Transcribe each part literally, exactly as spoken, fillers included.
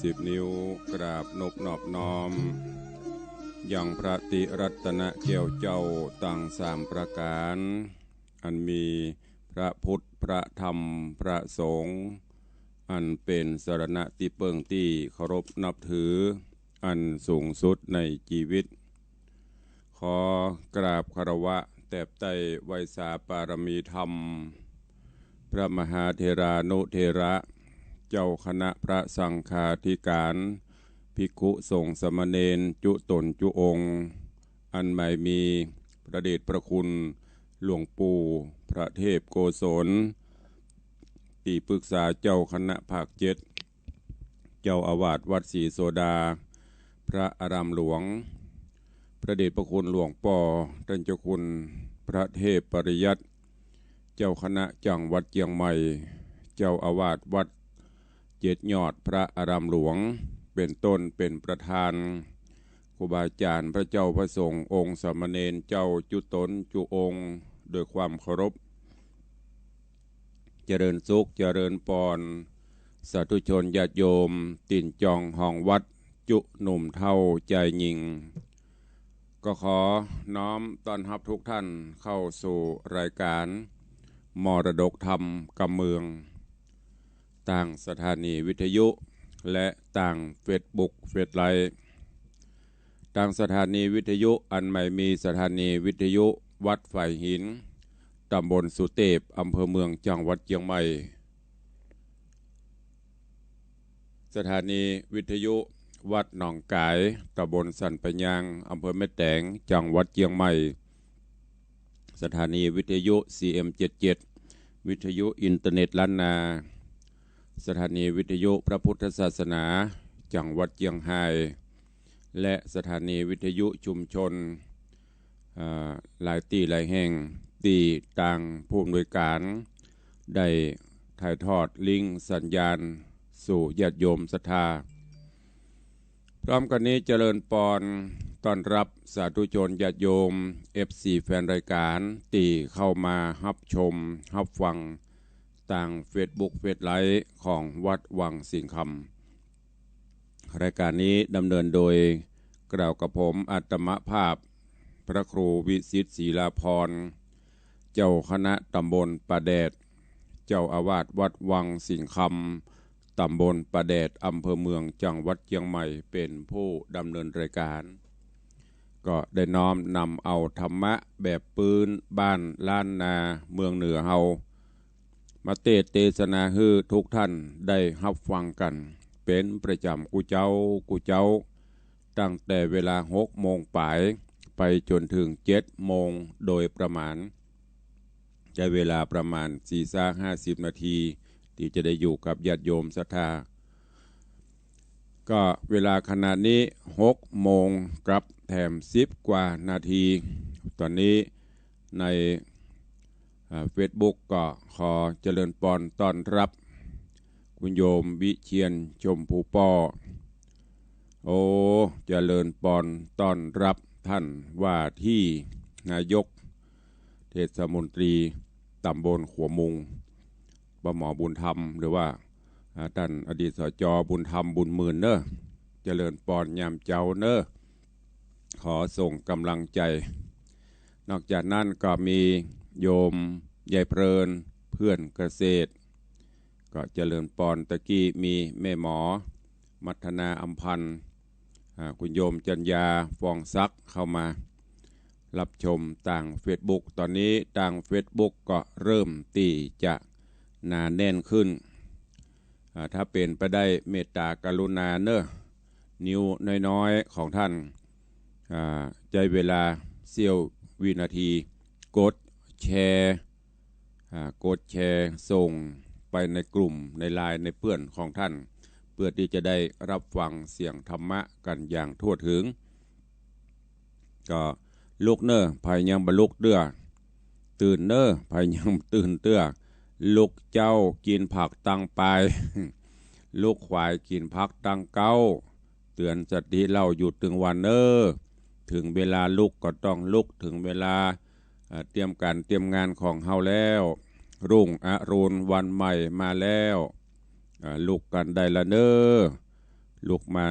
สิบนิ้วกราบนบนอบน้อม ยังพระติรัตนแก้วเจ้าตังสามประก๋าน อันมีพระพุทธ พระธรรม พระสงฆ์ อันเป๋นสรณะตี้เปิ้งตี้เคารพนับถืออันสูงสุดในจีวิต ขอกราบคารวะแตบใต้ไหว้สาปารมีธรรม พระมหาเถรานุเถระ เจ้าคณะพระสังฆาธิการ ภิกขุสงฆ์สามเณรจุ๊ต๋นจุ๊องค์ อันหมายมีพระเดชพระคุณหลวงปู่พระเทพโกศล ตี้ปรึกษาเจ้าคณะภาคเจ็ด เจ้าอาวาสวัดศรีโสดา พระอารามหลวง พระเดชพระคุณหลวงป้อต้านเจ้าคุณพระเทพปริยัติ เจ้าคณะจังหวัดเจียงใหม่ เจ้าอาวาสวัดเจ็ดยอดพระอารามหลวง เป๋นต้นเป๋นประธาน ครูบาอาจ๋ารย์พระเจ้าพระสงฆ์องค์สามเณรเจ้าจุ๊ต๋นจุ๊องค์ โดยความเคารพ เจริญสุขเจริญปอน สาธุชนญาติโยม ตี๋นจองฮองวัด จุ๊หนุ่มเฒ่าจายญิง ก็ขอน้อมต้อนฮับทุกท่านเข้าสู่รายการมรดกธรรมกำเมือง ตางสถานีวิทยุ และตางเฟซบุ๊ก เฟซไลฟ์ ตางสถานีวิทยุอันหมายมีสถานีวิทยุวัดฝายหิน ต๋ำบลสุเตพ อำเภอเมือง จังหวัดเจียงใหม่ สถานีวิทยุวัดหนองก๋าย ต๋ำบลสันป่ายยาง อำเภอแม่แตง จังหวัดเจียงใหม่ สถานีวิทยุ ซีเอ็มเจ็ดเจ็ด วิทยุอินเทอร์เน็ตล้านนา สถานีวิทยุพระพุทธศาสนา จังหวัดเจียงฮาย และสถานีวิทยุชุมชน อ่า หลายตี้หลายแห่ง ตี้ตางผู้อำนวยการได้ถ่ายทอดลิงก์สัญญาณสู่ญาติโยมศรัทธา พร้อมกั๋นนี้เจริญปอนต้อนฮับสาธุชนญาติโยม เอฟซี แฟนรายการตี้เข้ามาฮับชมฮับฟังตางเฟซบุ๊ก เฟซไลฟ์ของวัดวังสิงห์คำ รายการนี้ดำเนินโดยกล่าวกับผมอาตมาภาพ พระครูวิสิทธิ์ ศรีลาภรณ์ เจ้าคณะต๋ำบลป่าแดด เจ้าอาวาสวัดวังสิงห์คำ ต๋ำบลป่าแดด อำเภอเมือง จังหวัดเจียงใหม่ เป๋นผู้ดำเนินรายการ ก็ได้น้อมนำเอาธรรมะแบบปื๊นบ้านล้านนาเมืองเหนือเฮา มาเตสน์เตสนาหื้อทุกท่านได้ฮับฟังกั๋นเป๋นประจ๋ำกู้เจ๊ากู้เจ๊า ตั้งแต่เวลาหกโมงป๋ายไปจ๋นเถิงเจ็ดโมงโดยประมาณ ใจ๊เวลาประมาณสี่สิบห้าสิบนาที ตี้จะได้อยู่กับญาติโยมศรัทธา ก็เวลาขณะนี้หกโมงกับแถมสิบกว่านาที ต๋อนนี้ใน อ่า เฟซบุ๊กก็ขอเจริญปอนต้อนฮับคุณโยมวิเชียรชมพูป้อ โอ้ เจริญปอนต้อนฮับท่านว่าที่นายกเทศมนตรีต๋ำบลขัวมุง ป้าหมอบุญธรรม หรือว่า อ่า ต้านอดีต สจ บุญธรรม บุญหมื่นเน่อ เจริญปอนยามเจ๊าเน่อ ขอส่งก๋ำลังใจ๋ นอกจากนั้นก็มีโยมยายเพลิน เพื่อนเกษตร ก็เจริญปอน ตะกี้มีแม่หมอ มัทนา อำพันธ์ อ่า คุณโยมจัญญา ฟองศักดิ์ เข้ามาฮับชมตางเฟซบุ๊ก ต๋อนนี้ตางเฟซบุ๊กก็เริ่มตี้จะหนาแน่นขึ้น อ่า ถ้าเป๋นไปได้เมตตากรุณาเน่อ นิ้วน้อยๆ ของท่าน อ่า ใจ๊เวลาเสี้ยววินาที กดแชร์ อ่า กดแชร์ส่งไปในกลุ่มในไลน์ในเพื่อนของท่าน เพื่อตี้จะได้ฮับฟังเสียงธรรมะกั๋นอย่างทั่วเถิง ก็ลุกเน่อ ใผยังบ่ลุกเตื้อ ตื่นเน่อ ใผยังตื่นเตื้อ ลุกเจ๊ากิ๋นผักตังปาย ลุกขวายกิ๋นผักตังเก๊า เตื๋อนสติเล่าอยู่ตึงวันเน่อ เถิงเวลาลุกก็ต้องลุก เถิงเวลา เอ่อ เตรียมก๋านเตรียมงานของเฮาแล้ว รุ่งอรุณวันใหม่มาแล้ว เอ่อ ลุกกั๋นได้ละเน่อ ลุกมา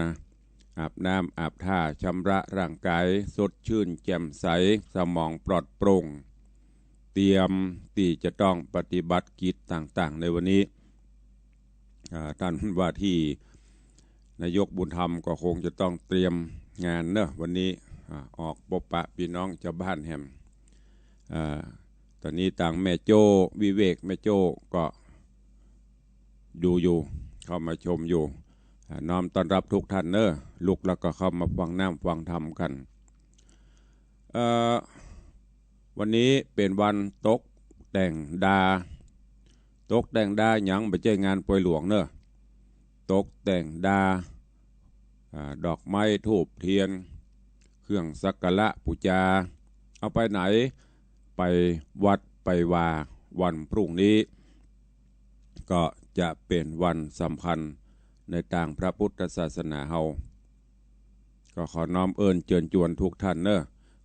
อาบน้ำอาบท่า ชำระร่างกาย สดชื่นแจ่มใส สมองปลอดโปร่ง เตรียมตี้จะต้องปฏิบัติกิจต่างๆ ในวันนี้ อ่า ท่านว่าที่นายกบุญธรรมก็คงจะต้องเตรียมงานเนอะ วันนี้ อ่า ออกปบปะปี้น้องจาวบ้านแหม อ่า ต๋อนนี้ตางแม่โจ้ วิเวกแม่โจ้ก็ดูอยู่ เข้ามาชมอยู่ อ่า น้อมต้อนรับทุกท่านเนอะ ลุกแล้วก็เข้ามาฟังน้ำฟังธรรมกั๋น เอ่อ วันนี้เป๋นวันตกแต่งดา ตกแต่งดาหยัง บ่ใจ้งานปอยหลวงเนอะ ตกแต่งดา อ่า ดอกไม้ธูปเทียน เครื่องสักการะปู๋จา เอาไปไหน ไปวัดไปวา วันพรุ่งนี้ ก็จะเป๋นวันสำคัญในตางพระพุทธศาสนาเฮา ก็ขอน้อมเอิ้นเจิญจวนทุกท่านเนอะ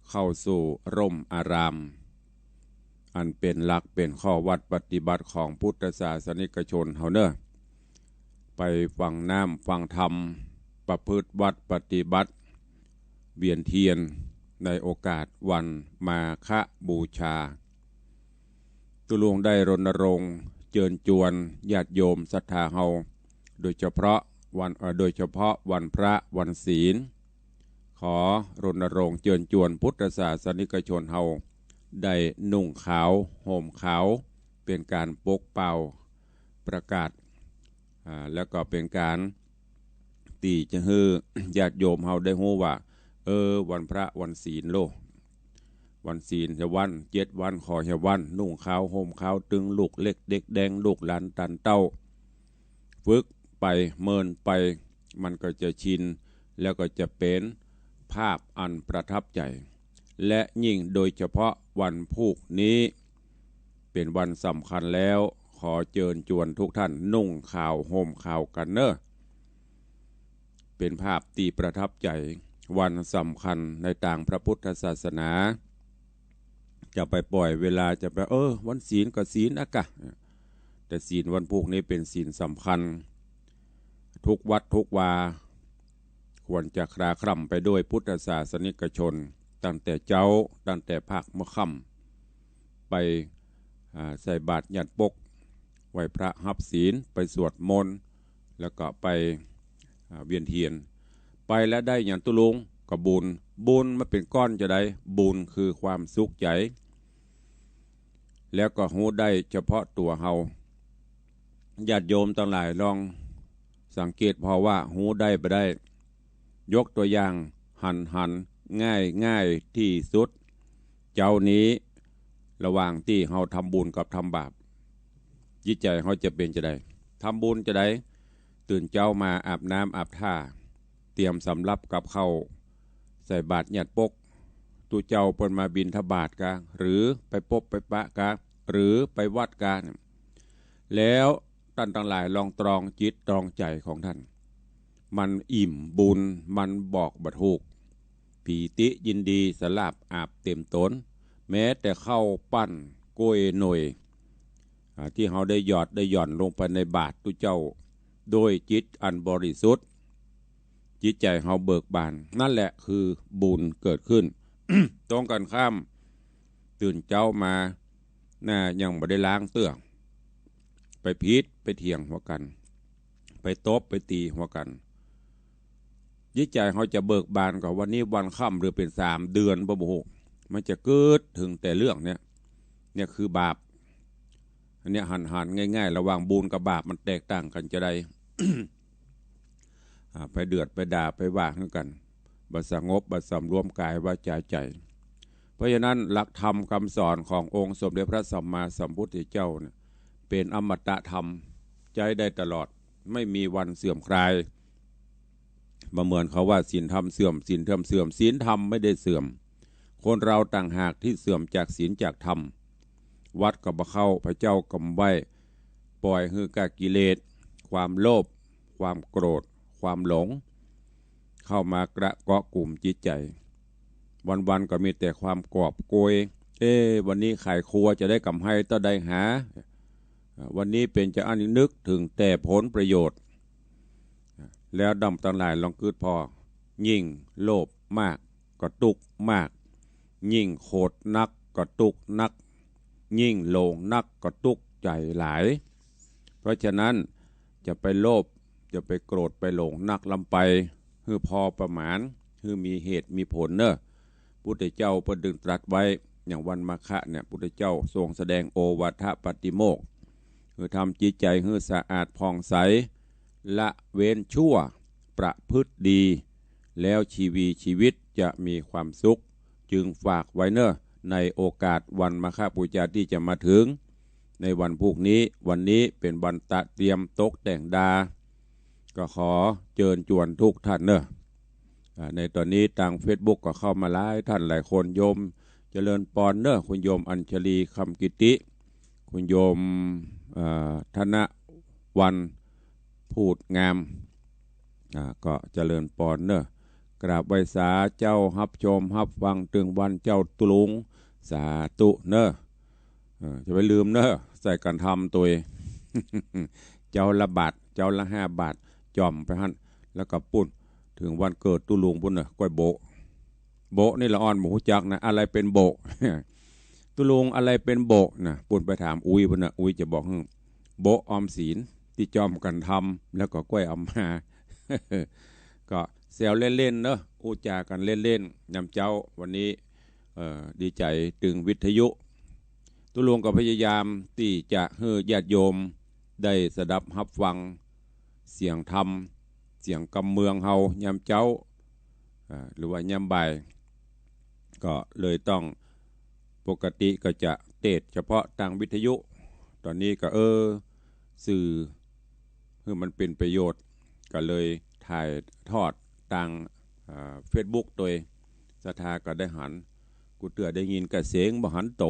เข้าสู่ร่มอาราม อันเป๋นหลักเป๋นข้อวัดปฏิบัติของพุทธศาสนิกชนเฮาเนอะ ไปฟังน้ำฟังธรรม ประพฤติวัตรปฏิบัติ เวียนเทียนในโอกาสวันมาฆบูชา ตุ๊ลุงได้รณรงค์เจิญจวนญาติโยมศรัทธาเฮา โดยเฉพาะวัน เอ่อ โดยเฉพาะวันพระวันศีล ขอรณรงค์เจิญจวนพุทธศาสนิกชนเฮา ได้นุ่งขาวห่มขาว เป๋นก๋านปกเป่าประกาศ อ่า แล้วก็เป๋นก๋านตี้จะหื้อญาติโยมเฮาได้ฮู้ว่า เออ วันพระวันศีลโล วันศีลเหียวัน เจ็ดวันขอเหียวัน นุ่งขาวห่มขาว ตึงลูกเล็กเด็กแดง ลูกหลานต้านเต้า ฝึกไปเมินไป มันก็จะชิน แล้วก็จะเป๋นภาพอันประทับใจ๋ และยิ่งโดยเฉพาะวันพูกนี้ เป๋นวันสำคัญแล้ว ขอเจิญจวนทุกท่านนุ่งขาวห่มขาวกั๋นเนอะ เป๋นภาพตี้ประทับใจ๋ วันสำคัญในตางพระพุทธศาสนา จะไปป่อยเวลา จะไป เออ วันศีลก็ศีลอะกะ แต่ศีลวันพูกนี้เป๋นศีลสำคัญ ทุกวัดทุกวา ควรจะคลาคล่ำไปด้วยพุทธศาสนิกชน ตั้งแต่เจ๊า ตั้งแต่ภาคหัวค่ำ ไป อ่า ใส่บาตรญาติปก ไหว้พระฮับศีล ไปสวดมนต์ แล้วก็ไป อ่า เวียนเทียน ไปแล้วได้หยังตุ๊ลุง ก็บุญ บุญมันเป๋นก้อนจาใด บุญคือความสุขใจ๋ แล้วก็ฮู้ได้เฉพาะตั๋วเฮา ญาติโยมตังหลายลองสังเกตผ่อว่าฮู้ได้บ่ได้ ยกตั๋วอย่างหันๆ ง่ายๆ ตี้สุด เจ๊านี้ ระหว่างตี้เฮาทำบุญกับทำบาป จิตใจ๋เฮาจะเป๋นจาใด ทำบุญจาใด ตื่นเจ๊ามาอาบน้ำอาบท่า เตรียมสำรับกับข้าว ใส่บาตรญาติปก ตุ๊เจ้าเปิ้นมาบิณฑบาตกา หรือไปปบไปปะกา หรือไปวัดกา แล้วต้านตังหลายลองตรองจิตตรองใจ๋ของต้าน มันอิ่มบุญ มันบอกบ่ถูก ปีติยินดีสลาบอาบเต็มต๋น แม้แต่ข้าวปั้นก้วยหน่วย อ่า ตี้เฮาได้หยอดได้หย่อนลงไปในบาตรตุ๊เจ้า ด้วยจิตอันบริสุทธิ์ จิตใจ๋เฮาเบิกบาน นั่นแหละคือบุญเกิดขึ้น ตรงกั๋นข้าม ตื่นเจ๊ามา หน้ายังบ่ได้ล้างเตื้อ ไปผิดไปเถียงหัวกั๋น ไปตบไปตี๋หัวกั๋น จิตใจ๋เฮาจะเบิกบานก่อ วันนี้วันค่ำหรือเป๋นสามเดือนบ่ฮู้ มันจะกึ๊ดเถิงแต่เรื่องเนี้ย เนี่ยคือบาป อันเนี้ยหันๆ ง่ายๆ ระหว่างบุญกับบาปมันแตกต่างกั๋นจาใด อ่า ไปเดือดไปด่าไปว่าหื้อกั๋น บ่สงบ บ่สำรวมกายวาจาใจ๋ เพราะฉะนั้นหลักธรรมกำสอนขององค์สมเด็จพระสัมมาสัมพุทธเจ้าเนี่ย เป๋นอมตะธรรม ใจ๊ได้ตลอด ไม่มีวันเสื่อมคลาย บ่เหมือนเขาว่าศีลธรรมเสื่อม ศีลธรรมเสื่อม ศีลธรรมไม่ได้เสื่อม คนเราต่างหากตี้เสื่อมจากศีลจากธรรม วัดก็บ่เข้า พระเจ้าก็บ่ไหว้ ป่อยหื้อก้ากิเลส ความโลภ ความโกรธ ความหลง เข้ามาเกาะกุมจิตใจ๋ วันๆ ก็มีแต่ความกอบโกย เอ๊ะ วันนี้ขายครัวจะได้ก๋ำไรเต้าใดหา วันนี้เป๋นจาอั้น นึกเถิงแต่ผลประโยชน์ แล้วด้อมตังหลายลองกึ๊ดผ่อ ยิ่งโลภมากก็ตุ๊กข์มาก ยิ่งโขดนักก็ตุ๊กข์นัก ยิ่งหลงนักก็ตุ๊กข์ใจ๋หลาย เพราะฉะนั้นจะไปโลภ จะไปโกรธ ไปหลงนักล้ำไป หื้อผ่อประมาณ หื้อมีเหตุมีผลเน่อ พุทธเจ้าเปิ้นตึงตรัสไว้ อย่างวันมาฆะเนี่ย พุทธเจ้าทรงแสดงโอวาทปาติโมกข์ หื้อทำจิตใจ๋หื้อสะอาดผ่องใส ละเว้นชั่ว ประพฤติดี แล้วชีวีชีวิตจะมีความสุข จึงฝากไว้เน่อ ในโอกาสวันมาฆบูชาตี้จะมาเถิง ในวันพูกนี้ วันนี้เป๋นวันตะเตรียมตกแต่งดา ก็ขอเจิญจวนทุกท่านเน่อ อ่า ในต๋อนนี้ตางเฟซบุ๊กก็เข้ามาหลายท่านหลายคน โยมเจริญปอนเน่อ คุณโยมอัญชลี คำกิติ คุณโยม เอ่อ ธนวรรณ พูดงาม อ่า ก็เจริญปอนเน่อ กราบไหว้สาเจ้า ฮับชมฮับฟังตึงวันเจ้าตุ๊ลุง สาธุเน่อ เออ จะไปลืมเน่อ ใส่กั๋นทำตวย เจ้าละบาท เจ้าละห้าบาท จ่อมไปหั้น แล้วก็ปู๊น เถิงวันเกิดตุ๊ลุงปู๊นเน่อ ก้อยโบ๊ะ โบ๊ะนี่ละอ่อนบ่ฮู้จักนะ อะไรเป๋นโบ๊ะ ตุ๊ลุงอะไรเป๋นโบ๊ะนะ ปู๊นไปถามอุ๊ยปู๊นนะ อุ๊ยจะบอกหื้อ โบ๊ะออมสิน ตี้จ่อมกั๋นทำ แล้วก็ก้อยเอามา ก็แซวเล่นๆ เน่อ อู้จ๋ากั๋นเล่นๆ ยามเจ๊า วันนี้ เอ่อ ดีใจ๋ตึงวิทยุ ตุ๊ลุงก็พยายามตี้จะหื้อญาติโยมได้สดับฮับฟังเสียงธรรม เสียงกำเมืองเฮายามเจ๊า อ่า หรือว่ายามบ่าย ก็เลยต้อง ปกติก็จะเตสน์เฉพาะตางวิทยุ ต๋อนนี้ก็ เออ สื่อ หื้อมันเป๋นประโยชน์ ก็เลยถ่ายทอดตาง อ่า เฟซบุ๊กตวย ศรัทธาก็ได้หัน กู้เตื้อได้ยินก็เสียงบ่หันโต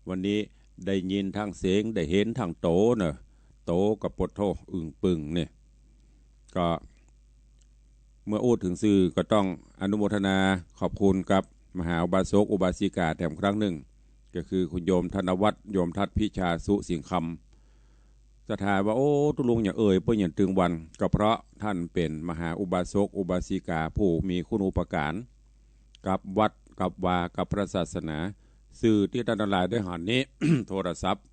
วันนี้ได้ยินตึงเสียง ได้หันตึงโตเน่อ โตก็ปะโธ่อึ่งปึ่งนี่ ก็เมื่ออู้เถิงสื่อก็ต้องอนุโมทนาขอบคุณกับมหาอุบาสกอุบาสิกาแถมครั้งนึ่ง ก็คือคุณโยมธนวัฒน์ โยมทัศน์พิชา สุสิงห์คำ ศรัทธาว่า โอ้ ตุ๊ลุงอย่าเอ่ยเปิ้นอย่างตึงวัน ก็เพราะท่านเป๋นมหาอุบาสกอุบาสิกาผู้มีคุณูปการ กับวัด กับวา กับพระศาสนา สื่อตี้ต้านตังหลายได้หันนี้ โทรศัพท์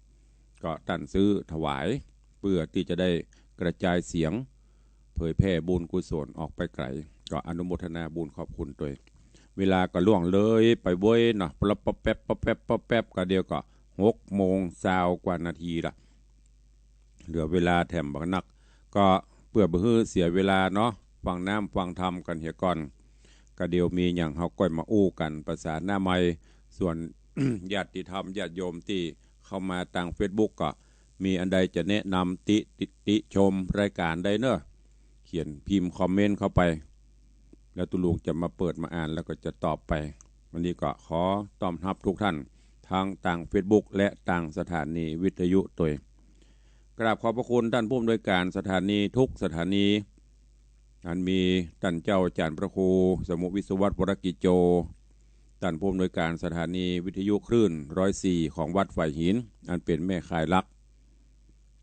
ก็ต้านซื้อถวาย เปื้อตี้จะได้กระจายเสียง เผยแผ่บุญกุศลออกไปไก๋ ก็อนุโมทนาบุญขอบคุณตวย เวลาก็ล่วงเลยไปเว้ยเนาะ ป๊อบแป๊บ ป๊อบแป๊บ ป๊อบแป๊บ ก็เดี๋ยวก็หกโมงซาวกว่านาทีละ เหลือเวลาแถมบ่นัก ก็เปื้อบ่หื้อเสียเวลาเนาะ ฟังน้ำฟังธรรมกั๋นเหียก่อน ก็เดี๋ยวมีหยังเฮาก้อยมาอู้กั๋นภาษาหน้าใหม่ ส่วน ญาติธรรมญาติโยมตี้เข้ามาตางเฟซบุ๊กก็มีอันใดจะแนะนำติ ติ ติชมรายการได้เน่อ เขียนพิมพ์คอมเมนต์เข้าไป แล้วตุ๊ลุงจะมาเปิดมาอ่านแล้วก็จะตอบไป วันนี้ก็ขอต้อนฮับทุกท่าน ทั้งตางเฟซบุ๊กและตางสถานีวิทยุตวย กราบขอบพระคุณต้านผู้อำนวยการสถานีทุกสถานี อันมีต้านเจ้าอาจ๋ารย์พระครูสมุห์วิศวัฒน์ วรกิจโจ ต้านผู้อำนวยการสถานีวิทยุคลื่นร้อยสี่ของวัดฝายหิน อันเป๋นแม่ข่ายหลัก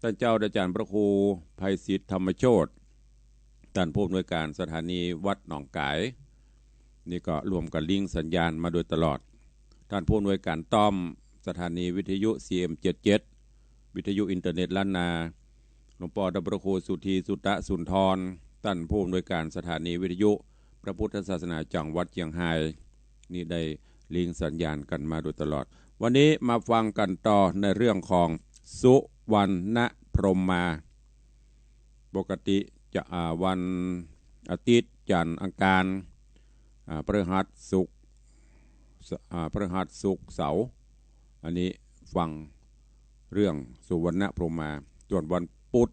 ต้านเจ้าอาจ๋ารย์พระครูไพศิษฐธรรมโชติ ต้านผู้อำนวยการสถานีวัดหนองก๋าย นี่ก็ร่วมกั๋นลิงก์สัญญาณมาโดยตลอด ต้านผู้อำนวยการต้อมสถานีวิทยุ ซีเอ็มเจ็ดเจ็ด วิทยุอินเทอร์เน็ตล้านนา หลวงป้อต้านพระครูสุธี สุตะสุนทร ต้านผู้อำนวยการสถานีวิทยุพระพุทธศาสนาจังหวัดเจียงฮาย นี่ได้ลิงก์สัญญาณกั๋นมาโดยตลอด วันนี้มาฟังกั๋นต่อในเรื่องของสุวรรณพรหมา ปกติจะ อ่า วันอาทิตย์ จันทร์ อังคาร อ่า พฤหัส ศุกร์ ส- อ่า พฤหัส ศุกร์ เสาร์ อันนี้ฟังเรื่องสุวรรณพรหมา ส่วนวันพุธ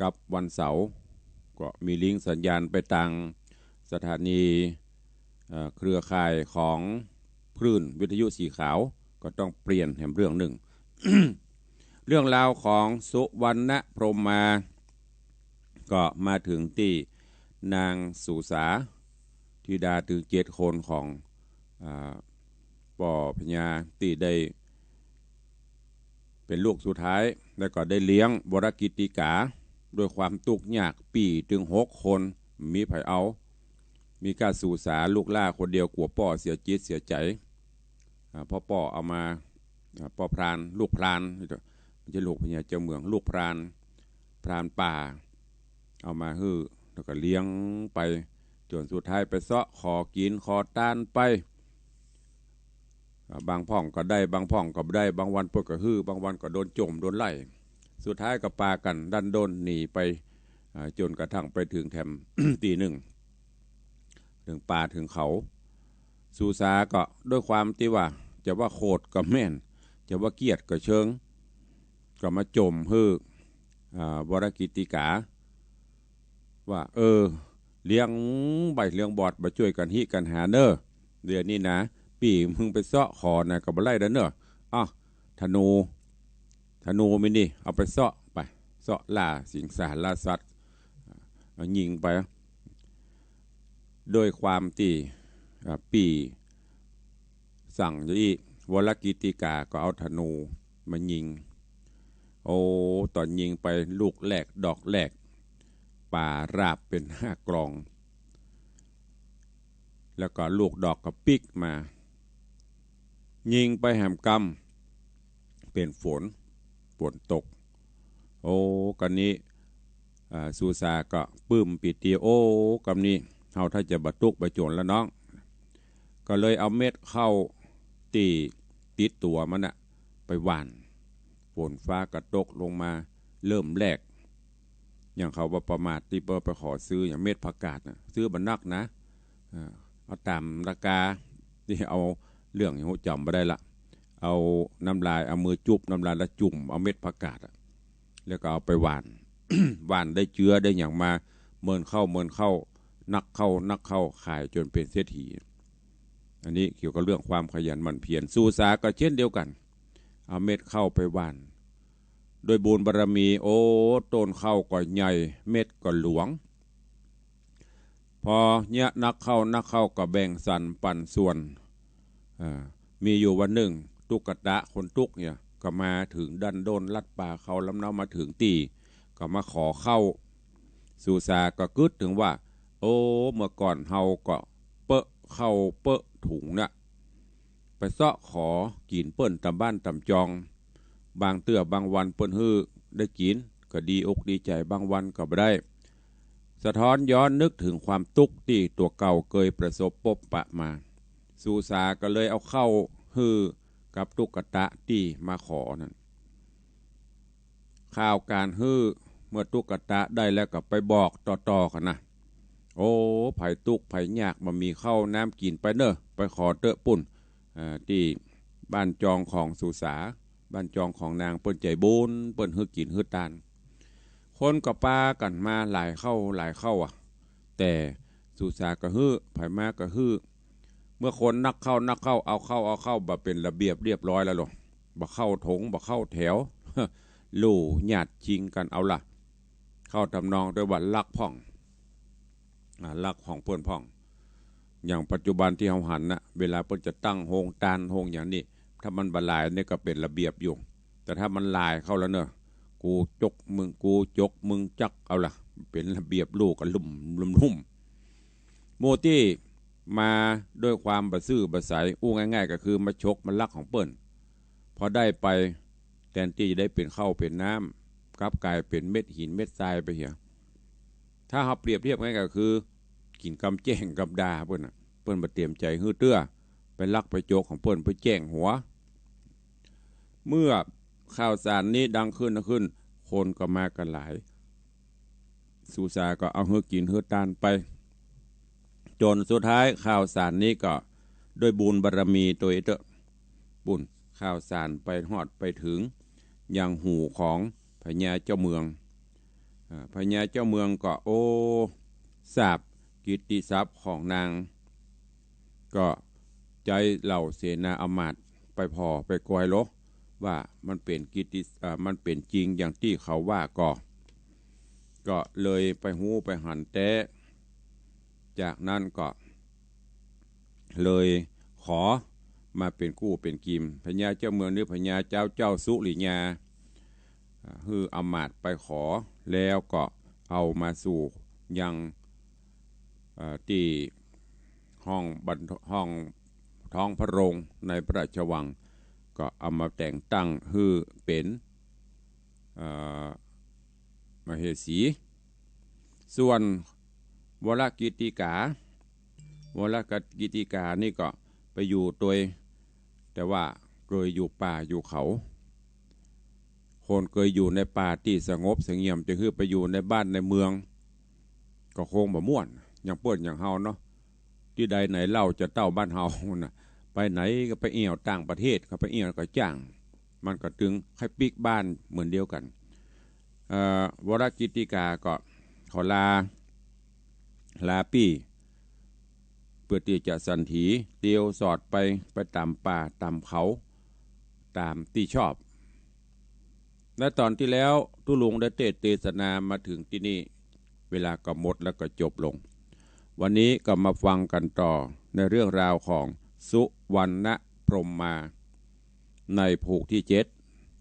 กับวันเสาร์ ก็มีลิงก์สัญญาณไปตางสถานี เอ่อ เครือข่ายของคลื่นวิทยุสีขาว ก็ต้องเปลี่ยนแหมเรื่องนึ่ง เรื่องราวของสุวรรณพรหมา ก็มาเถิงตี้นางสุสา ธิดาเถิงเจ็ดคนของ อ่า ป้อพญาตี้ได้เป๋นลูกสุดท้าย แล้วก็ได้เลี้ยงวรกิตติกา ด้วยความตุ๊กยาก ปี้ตึงหกคน บ่มีใผเอา มีก้าสุสาลูกหล้าคนเดียว กั๋วป้อเสียจิตเสียใจ๋ อ่า เพราะป้อเอามา อ่า ป้อพราน ลูกพราน บ่ใจ้ลูกพญาเจ้าเมือง ลูกพราน พรานป่า เอามาหื้อ แล้วก็เลี้ยงไป จ๋นสุดท้ายไปเซาะขอกิ๋นขอตานไป อ่า บางพ่องก็ได้ บางพ่องก็บ่ได้ บางวันเปิ้นก็หื้อ บางวันก็โดนจ่มโดนไล่ สุดท้ายก็ปากั๋นดั้นด้นหนีไป อ่า จ๋นกระทั่งไปเถิงแถม ตี้นึ่ง เถิงป่าเถิงเขา สุสาก็ด้วยความตี้ว่า จะว่าโขดก็แม่น จะว่าเกียจก็เชิง ก็มาจ่มหื้อ อ่า วรกิตติกา ว่า เออ เลี้ยงใบ้เลี้ยงบอด บ่จ้วยกั๋นฮิกั๋นหาเน่อ เดี๋ยวนี้นะ ปี้มึงไปเซาะขอนะ ก็บ่ไล่แล้วเน่อ อ้าว ธนู ธนูมีนี่ เอาไปเซาะไป เซาะล่าสิงสาราสัตว์ เอายิงไป ด้วยความตี้ อ่า ปี้สั่งจะอี้ วรกิตติกาก็เอาธนูมายิง โอ้ ต๋อนยิงไปลูกแรกดอกแรก ป่าราบเป๋นห้ากลอง แล้วก็ลูกดอกก็ปิ๊กมา ยิงไปแหมกำ เป๋นฝน ฝนตก โอ้ กำนี้ อ่า สุสาก็ปลื้มปีติ โอ้ กำนี้ เฮาถ้าจะบ่ตุ๊กข์บ่จ๋นแล้วน้อง ก็เลยเอาเม็ดข้าวตี้ติดตั๋วมันน่ะ ไปหว่าน ฝนฟ้าก็ตกลงมา เริ่มแรก อย่างเขาว่าประมาทตี้เปิ้นไปขอซื้อ อย่างเม็ดผักกาดน่ะ ซื้อบ่นักนะ อ่า เอาต๋ามราคา ตี้เอาเรื่องอย่างฮู้จ๋ำบ่ได้ละ เอาน้ำลาย เอามือจุ๊บน้ำลายแล้วจุ่มเอาเม็ดผักกาดอะ แล้วก็เอาไปหว่าน หว่านได้เจื้อได้หยังมา เมินเข้า เมินเข้า นักเข้า นักเข้า ขายจ๋นเป๋นเศรษฐี อันนี้เกี่ยวกับเรื่องความขยันหมั่นเพียร สุสาก็เช่นเดียวกั๋น เอาเม็ดข้าวไปหว่าน ด้วยบุญบารมี โอ้ ต้นข้าวก็ใหญ่ เม็ดก็หลวง พอเยียะนักเข้า นักเข้าก็แบ่งสรรปันส่วน อ่า มีอยู่วันนึ่ง ตุ๊กตะคนตุ๊กข์เนี่ย ก็มาเถิงดั้นด้นลัดป่าเขาลำเนามาเถิงตี้ ก็มาขอข้าว สุสาก็กึ๊ดเถิงว่า โอ้ เมื่อก่อนเฮาก็เป๊อะข้าวเป๊อะถุงน่ะ ไปเซาะขอกิ๋นเปิ้นต๋ามบ้านต๋ามจอง บางเตื้อบางวันเปิ้นหื้อได้กิ๋น ก็ดีอกดีใจ๋ บางวันก็บ่ได้ สะท้อนย้อนนึกเถิงความตุ๊กข์ตี้ตั๋วเก่าเกยประสบปบปะมา สุสาก็เลยเอาข้าวหื้อกับตุ๊กตะตี้มาขอนั้น ข่าวก๋านหื้อ เมื่อตุ๊กตะได้แล้วก็ไปบอกต่อๆ กั๋นนะ โอ้ ใผตุ๊กข์ใผยากบ่มีข้าวน้ำกิ๋นไปเน่อ ไปขอเต๊อะปุ้น อ่า ตี้บ้านจองของสุสา บ้านจองของนางเปิ้นใจ๋บุญ เปิ้นหื้อกิ๋นหื้อตาน คนก็ปากั๋นมาหลายเข้าหลายเข้าอะ แต่สุสาก็หื้อ ใผมาก็หื้อ เมื่อคนนักเข้านักเข้า เอาเข้าเอาเข้า บ่เป๋นระเบียบเรียบร้อยแล้วหรอ บ่เข้าถง บ่เข้าแถว ลู่ญาติชิงกั๋นเอาล่ะ เข้าทำนองตี้ว่าลักพ่อง อ่า ลักของเปิ้นพ่อง อย่างปัจจุบันตี้เฮาหันน่ะ เวลาเปิ้นจะตั้งโฮงตานโฮงอย่างนี้ ถ้ามันบ่หลายนี่ก็เป๋นระเบียบอยู่ แต่ถ้ามันหลายเข้าแล้วเน่อ กูจกมึง กูจกมึงจัก เอาล่ะ เป๋นระเบียบลู่กั๋นลุ่มลุ่มลุ่ม หมู่ตี้มาด้วยความบ่ซื่อบ่ใส อู้ง่ายๆ ก็คือมาฉกมาลักของเปิ้น พอได้ไป แตนตี้จะได้เป๋นข้าวเป๋นน้ำ กลับก๋ายเป๋นเม็ดหินเม็ดทรายไปเหีย ถ้าเฮาเปรียบเทียบง่ายก็คือ กิ๋นกำแจ้งกำดาเปิ้นน่ะ เปิ้นบ่เตรียมใจ๋หื้อเตื้อ ไปลักไปจกของเปิ้นไปแจ้งหัว เมื่อข่าวสารนี้ดังขึ้น ดังขึ้น คนก็มากั๋นหลาย สุสาก็เอาหื้อกิ๋นหื้อตานไป จ๋นสุดท้ายข่าวสารนี้ก็ด้วยบุญบารมีตวยเต๊อะปุ้น ข่าวสารไปฮอดไปเถิงยังหูของพญาเจ้าเมือง อ่า พญาเจ้าเมืองก็ โอ้ ทราบกิตติศัพท์ของนาง ก็ใจ๊เหล่าเสนาอำมาตย์ไปผ่อไปกอยโล ว่ามันเป๋นกิตติ อ่า มันเป๋นจริงอย่างตี้เขาว่าก่อ ก็เลยไปฮู้ไปหันแต๊ จากนั้นก็เลยขอมาเป๋นกู้เป๋นกิ๋ม พญาเจ้าเมืองหรือพญาเจ้า เจ้าสุริยา หื้ออำมาตย์ไปขอ แล้วก็เอามาสู่ยัง เอ่อ ตี้ห้องบรรท- ห้องท้องพระโรงในพระราชวัง ก็เอามาแต่งตั้งหื้อเป๋น เอ่อ มเหสี ส่วนวรกิตติกา วรกิตติกานี่ก็ไปอยู่ตวย แต่ว่าเกยอยู่ป่าอยู่เขา คนเกยอยู่ในป่าตี้สงบเสงี่ยม จะหื้อไปอยู่ในบ้านในเมือง ก็คงบ่ม่วน อย่างเปิ้นอย่างเฮาเนาะ ตี้ใดไหนเล่าจะเต้าบ้านเฮาน่ะ ไปไหนก็ไปเอี่ยวต่างประเทศ ก็ไปเอี่ยวก็จ้าง มันก็ตึงใค่ปิ๊กบ้านเหมือนเดียวกั๋น เอ่อ วรกิตติกาก็ขอลา ลาปี้ เปื้อตี้จะสันถี เตียวสอดไป ไปต๋ามป่าต๋ามเขา ต๋ามตี้ชอบ และต๋อนตี้แล้วตุ๊ลุงได้เตสน์เตสนามาเถิงตี้นี่ เวลาก็หมดแล้วก็จบลง วันนี้ก็มาฟังกั๋นต่อในเรื่องราวของสุวรรณพรหมา ในผูกตี้เจ็ด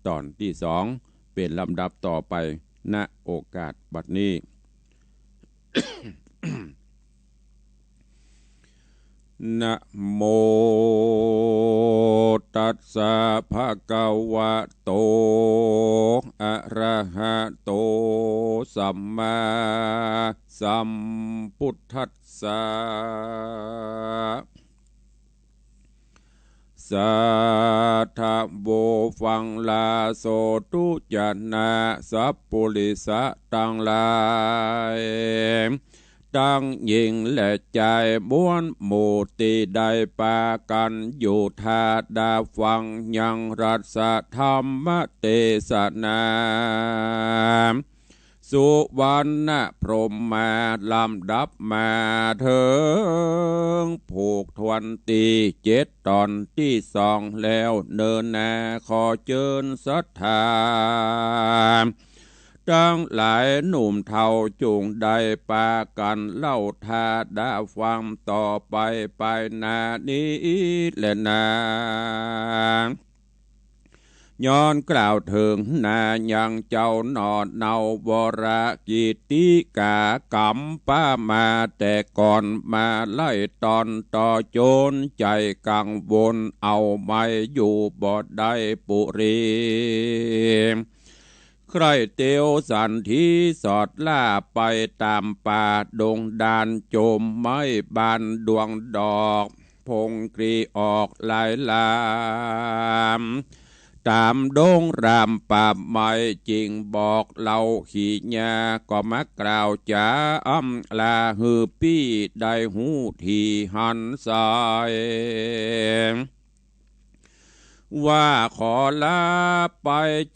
ต๋อนตี้สอง เป๋นลำดับต่อไป ณ โอกาสบัดนี้ นะโมตัสสะ ภะคะวะโต อะระหะโต สัมมาสัมพุทธัสสะ สาธุ ฟังลาโสตุจะนะ สัพปุริสะตังหลาย ตังญิงและจาย มวลหมู่ตี้ได้ปากั๋นอยู่ ถ้าได้ฟังยังรัตถธรรมเตสนา สุวรรณพรหมา ลำดับมาเถิงผูกถ้วนตี้เจ็ด ต๋อนตี้สองแล้ว เนินนาขอเจิญศรัทธาตังหลายหนุ่มเฒ่า จุ่งได้ปากั๋นเล่าถ้าได้ฟังต่อไป ไปหน้านี้แลนา ย้อนกล่าวเถิงนายังเจ้าหน่อเนา วรกิตติกา ก๋ำป๊ามาแต่ก่อน มาไล่ตอนต่อ โจรใจ๋กังวล เอาไม้อยู่บ่ได้ปุรี ใคร่เตียวสันถีสอดล่าไปต๋ามป่าดงดาน โจมไม้บานดวงดอก ผงกลีออกหลายลาม ต๋ามดงรามป่าไม้ จึงบอกเล่าขีญา ก็มากล่าวจ๋าอำลา หื้อปี้ได้ฮู้ถี่หันสาย ว่าขอลาไป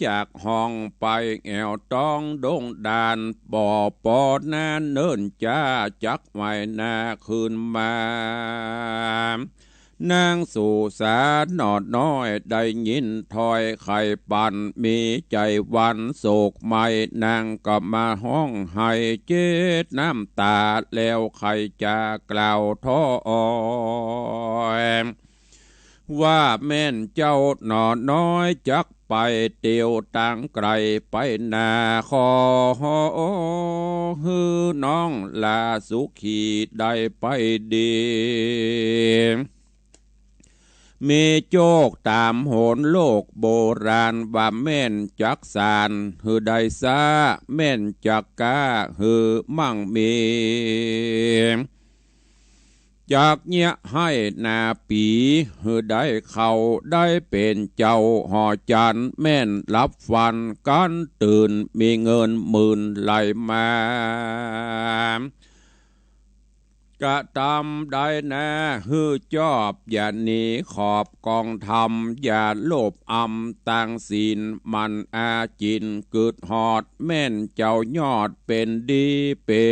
จากห้อง ไปแอ่วต้องดงดาน บ่ปอนาเนิ่นจ๊า จักไหวนาคืนมา นางสุสาหนอน้อย ได้ยินถ้อยไขปั๋น มีใจ๋หวั่นโศกไหม้ นางก็มาฮ้องไห้เจ็ดน้ำต๋า แล้วใค่จะกล่าวท้ออ้อย ว่าแม่นเจ้าหนอน้อยจักไปเตียวตางไก๋ไปนา ขอหื้อน้องหล้าสุขีได้ไปดี มีโจคต๋ามโหรโลกโบราณ ว่าแม่นจักสาน หื้อได้ซ้า แม่นจักก้า หื้อมั่งมี จักเยียะไฮ่นาปี๋ หื้อได้เข้าได้เป๋นเจ้าหอจันทร์ แม่นหลับฝันกั๋นตื่น มีเงินหมื่นไหลมา กระตำได้นา หื้อจอบ อย่าหนีขอบกองธรรม อย่าโลภอำตางศีล หมั่นอาจินกึดฮอด แม่นเจ้ายอดเป๋นดี เป๋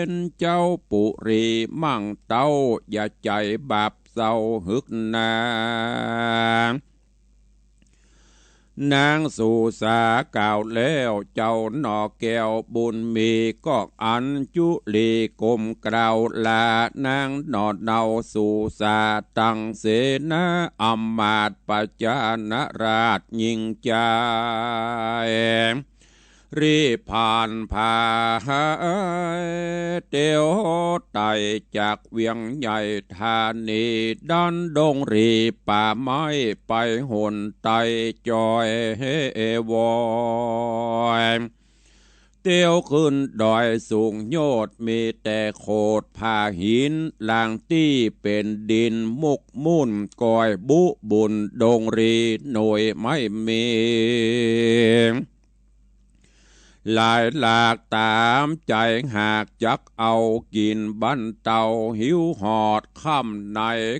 นเจ้าปุรีมั่งเต้า อย่าใจ๋บาปเศร้าหึกหนา เ นางสุสากล่าวแล้ว เจ้าหน่อแก้วบุญมี ก็อัญจุลีก้มกราบลา นางหน่อเนาสุสา ตังเสนาอำมาตย์ ประจานาราชยิ่งใจ๋ รีบผ่านผ่า เตียวไต่จากเวียงใหญ่ธานี ดันดงรีป่าไม้ไปหนไต่จอย เตียวขึ้นดอยสูงยอด มีแต่โขดผาหิน ลางตี้เป๋นดินมุกมุ่น ก้อยบุบุนดงรีหน่วยไม่มี หลายหลากต๋ามใจ๋หาก จักเอากิ๋นบรรเตา หิวฮอดค่ำใน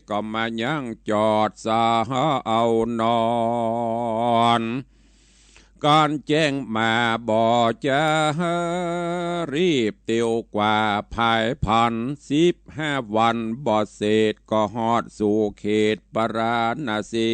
ก็มายั้งจอดสาเอานอน ก๋านแจ้งมาบ่จ๊า รีบเตียวกว่าผายผัน สิบห้าวันบ่เสร็จ ก็ฮอดสู่เขตปาราณสี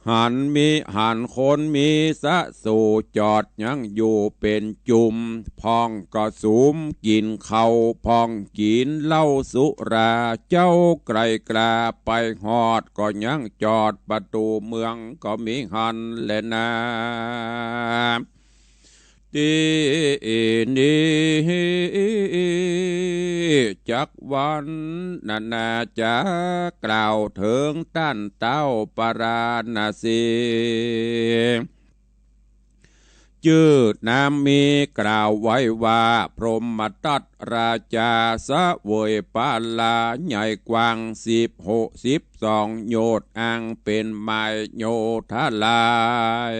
หันมี หันคนมีสะสู่ จอดยั้งอยู่เป๋นจุม พ่องก็สุมกิ๋นข้าว พ่องกิ๋นเหล้าสุรา เจ้าไกลกล้าไปฮอด ก็ยั้งจอดประตู๋เมือง ก็มีหั้นแลนา ตี้นี้ จักวรรณนาจะกล่าวเถิงต้านเต๊าปาราณสี จื้อน้ำมีกล่าวไว้ว่า พรหมทัตราจาเสวยปาลาใหญ่กว้าง สิบหก สิบสองโยชน์ อันเป๋นไม้โยธาลาย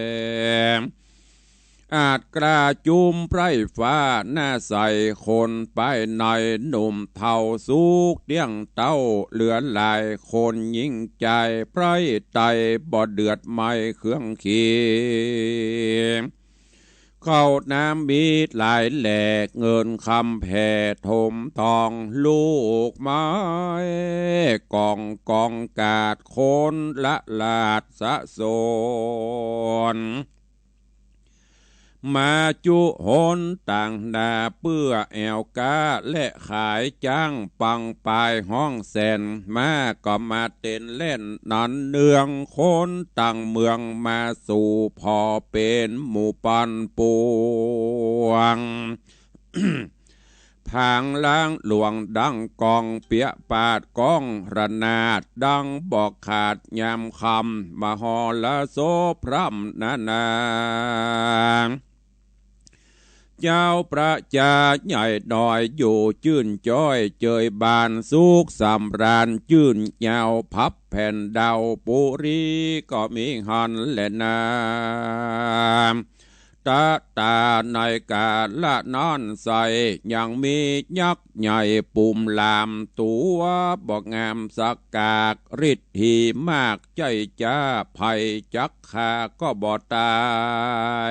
อาจกล้าจุมไพร่ฟ้า หน้าใสคนภายใน หนุ่มเฒ่าสุขเตี้ยงเต๊า เหลือหลายคนหญิงจาย ไพร่ไตบ่เดือดไหม้เครื่องเคียง ข้าวน้ำมีหลายแหล่ เงินคำแผ่ถมทอง ลูกไม้กองกองกาด คนละลาดสะสน มาจุหนต่างนา เปื้อแอ่วก๊าและขายจ้าง ปังปายฮ้องแสน ม้าก็มาเต้นแล่นนันเนือง คนต่างเมืองมาสู่ ผ่อเป๋นหมู่ปันปวง ผางล้างหลวงดังก้อง เปียปาดก้องระนาด ดังบอกขาดยามค่ำ มหรสพพร่ำนานา เจ้าประจาใหญ่น้อย อยู่จื้นจ้อยเจยบาน สุขสำราญจื้นยาว พับแผ่นดาวปุรี ก็มีหั้นแลนา ตะตาในกาละนั้นไส้ ยังมียักษ์ใหญ่ปุ่มลาม ตั๋วบ่งามสักกาก ฤทธีมากใจ๊จ๊า ใผจักฆ่าก็บ่ต๋า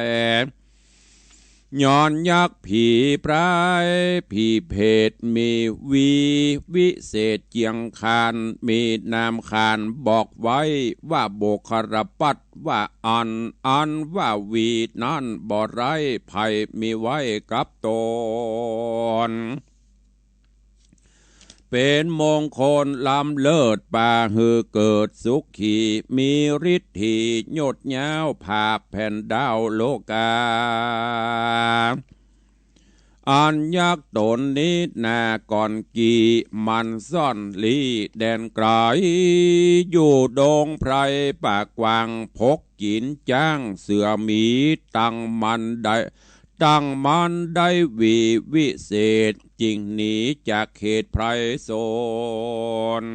ย ย้อนยักษ์ผีพรายผีเผต มีวีวิเศษเจียงคาน มีนามขานบอกไว้ ว่าบุคคลปัตต ว่าอัน อันว่าวีนั้นบ่ไร้ ใผมีไว้กับต๋น เป๋นมงคลล้ำเลิศ ปาหื้อเกิดสุขี มีฤทธียดยาว ผาบแผ่นดาวโลกา อันยักษ์ต๋นนี้นาก่อนกี้ มันซ่อนลี้แดนไกล อยู่ดงไพรป่ากว้าง พกกิ๋นจ๊างเสือหมี ตั้งมันได้ ตั้งมันได้วีวิเศษ จึงหนีจากเขตไพรสน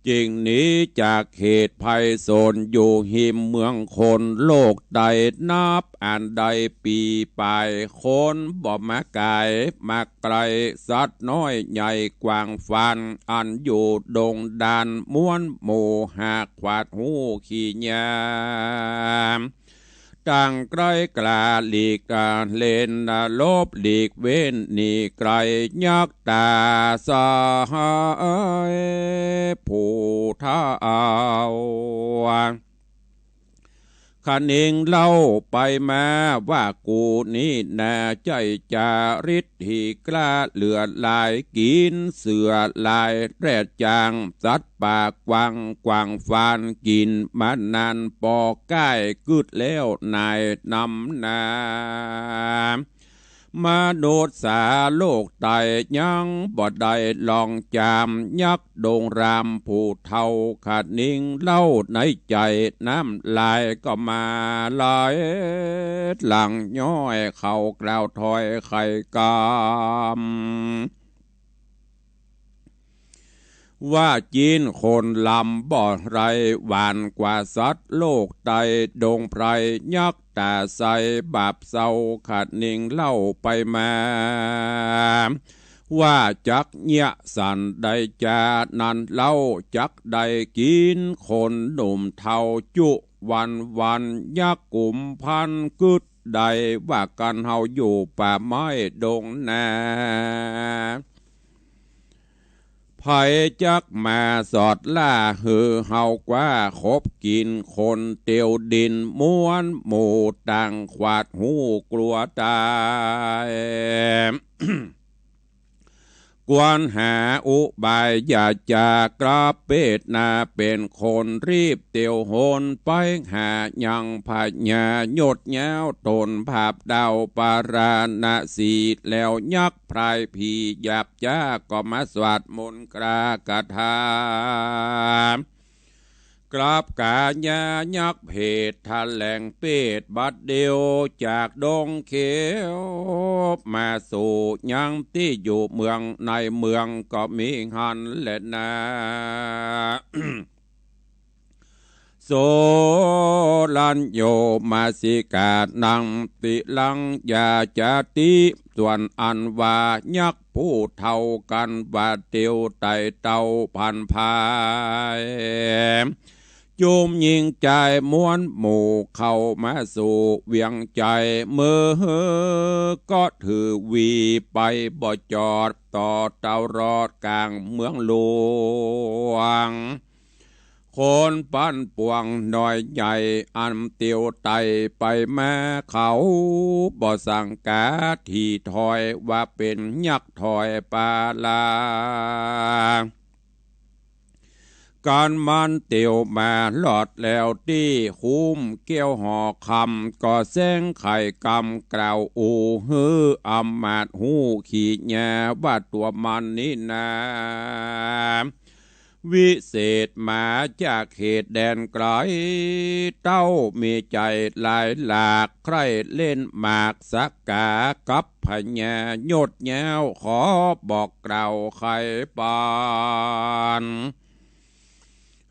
จึงหนีจากเขตไพรสน อยู่ฮิมเมืองคน โลกไต้นับอันได้ปี๋ป๋าย คนบ่มากายมากไกล สัตว์น้อยใหญ่กว้างฟาน อันอยู่ดงดานม้วนหมู่ หากขวาดฮู้ขี้ยาม ตั้งใกล้กล้าหลีก อ่า เล่น อ่า หลบหลีกเว้นหนีไกลยักษ์ต๋าสายผู้เฒ่า คะนิงเล่าไปมาว่ากูนี้นา ใจ้จาริตหีกล้าเหลือหลาย กิ๋นเสือหลายแร่จ๋าง สัตว์ป่ากว้าง กว้างฟานกิ๋นมานาน ปอก้ายกึ๊ดแล้วนายนำนา มนุษย์สาโลกไตยังบ่ได้ลองจาม ยักษ์ดงรามผู้เฒ่าคะนิงเล่าในใจ๋ น้ำลายก็มาไหลหลั่งย้อย เขากล่าวถ้อยไขกำ ว่าจีนคนลำบ่ไร หวานกว่าสัตว์โลกไต ดงไพรยักษ์ต๋าใส บาปเศร้าคะนิงเล่าไปมา ว่าจักเยียะสันใดจา นั้นเล่าจักได้กิ๋น คนหนุ่มเฒ่าจุวันวัน ยักษ์กุมพันกึ๊ดได้ ว่ากั๋นเฮาอยู่ป่าไม้ดงนา ใผจักมาสอดล่า หื้อเฮากว้าขบกิ๋น คนเตียวดินม้วนหมู่ ต่างขวาดหูกลัวต๋าย ควรหาอุบายอย่าจากระเปดนา เป๋นคนรีบเตียวหนไปหายังพญายดยาว ตนผาบดาวปาราณสี แล้วยักษ์พรายผีหยาบจ๊า ก็มาสวดมนต์กราคาถา กราบกายายักษ์เผด แถลงเปดบัดเดียว จากดงเขียวมาสู่ยังตี้อยู่เมือง ในเมืองก็มีหั้นแลนา โสรัญโญมาสิกานัง ติรังยาจาติ ส่วนอันว่ายักษ์ผู้เฒ่ากั๋นว่าเตียวไต่เต้าพันภาย จุมยิงจายม้วนหมู่เข้ามาสู่เวียงใจ๋ เมื่อก็ถือวีไปบ่จอด ต่อเต้ารอดก๋างเมืองหลวง คนปันปวงน้อยใหญ่ อันเตียวไต่ไปมา เขาบ่สังกาถี่ถ้อย ว่าเป๋นยักษ์ถอยปาลา กั๋นมันเตียวมาลอดแล้วตี้คุ้มแก้วหอคำ ก็แสงไขกำกล่าวอู้หื้ออำมาตย์ฮู้ขีญา ว่าตั๋วมันนี้นา วิเศษมาจากเขตแดนไก๋ เต้ามีใจ๋หลายหลาก ใคร่เล่นหมากสะก๋ากับพญายดยาว ขอบอกกล่าวไขปัน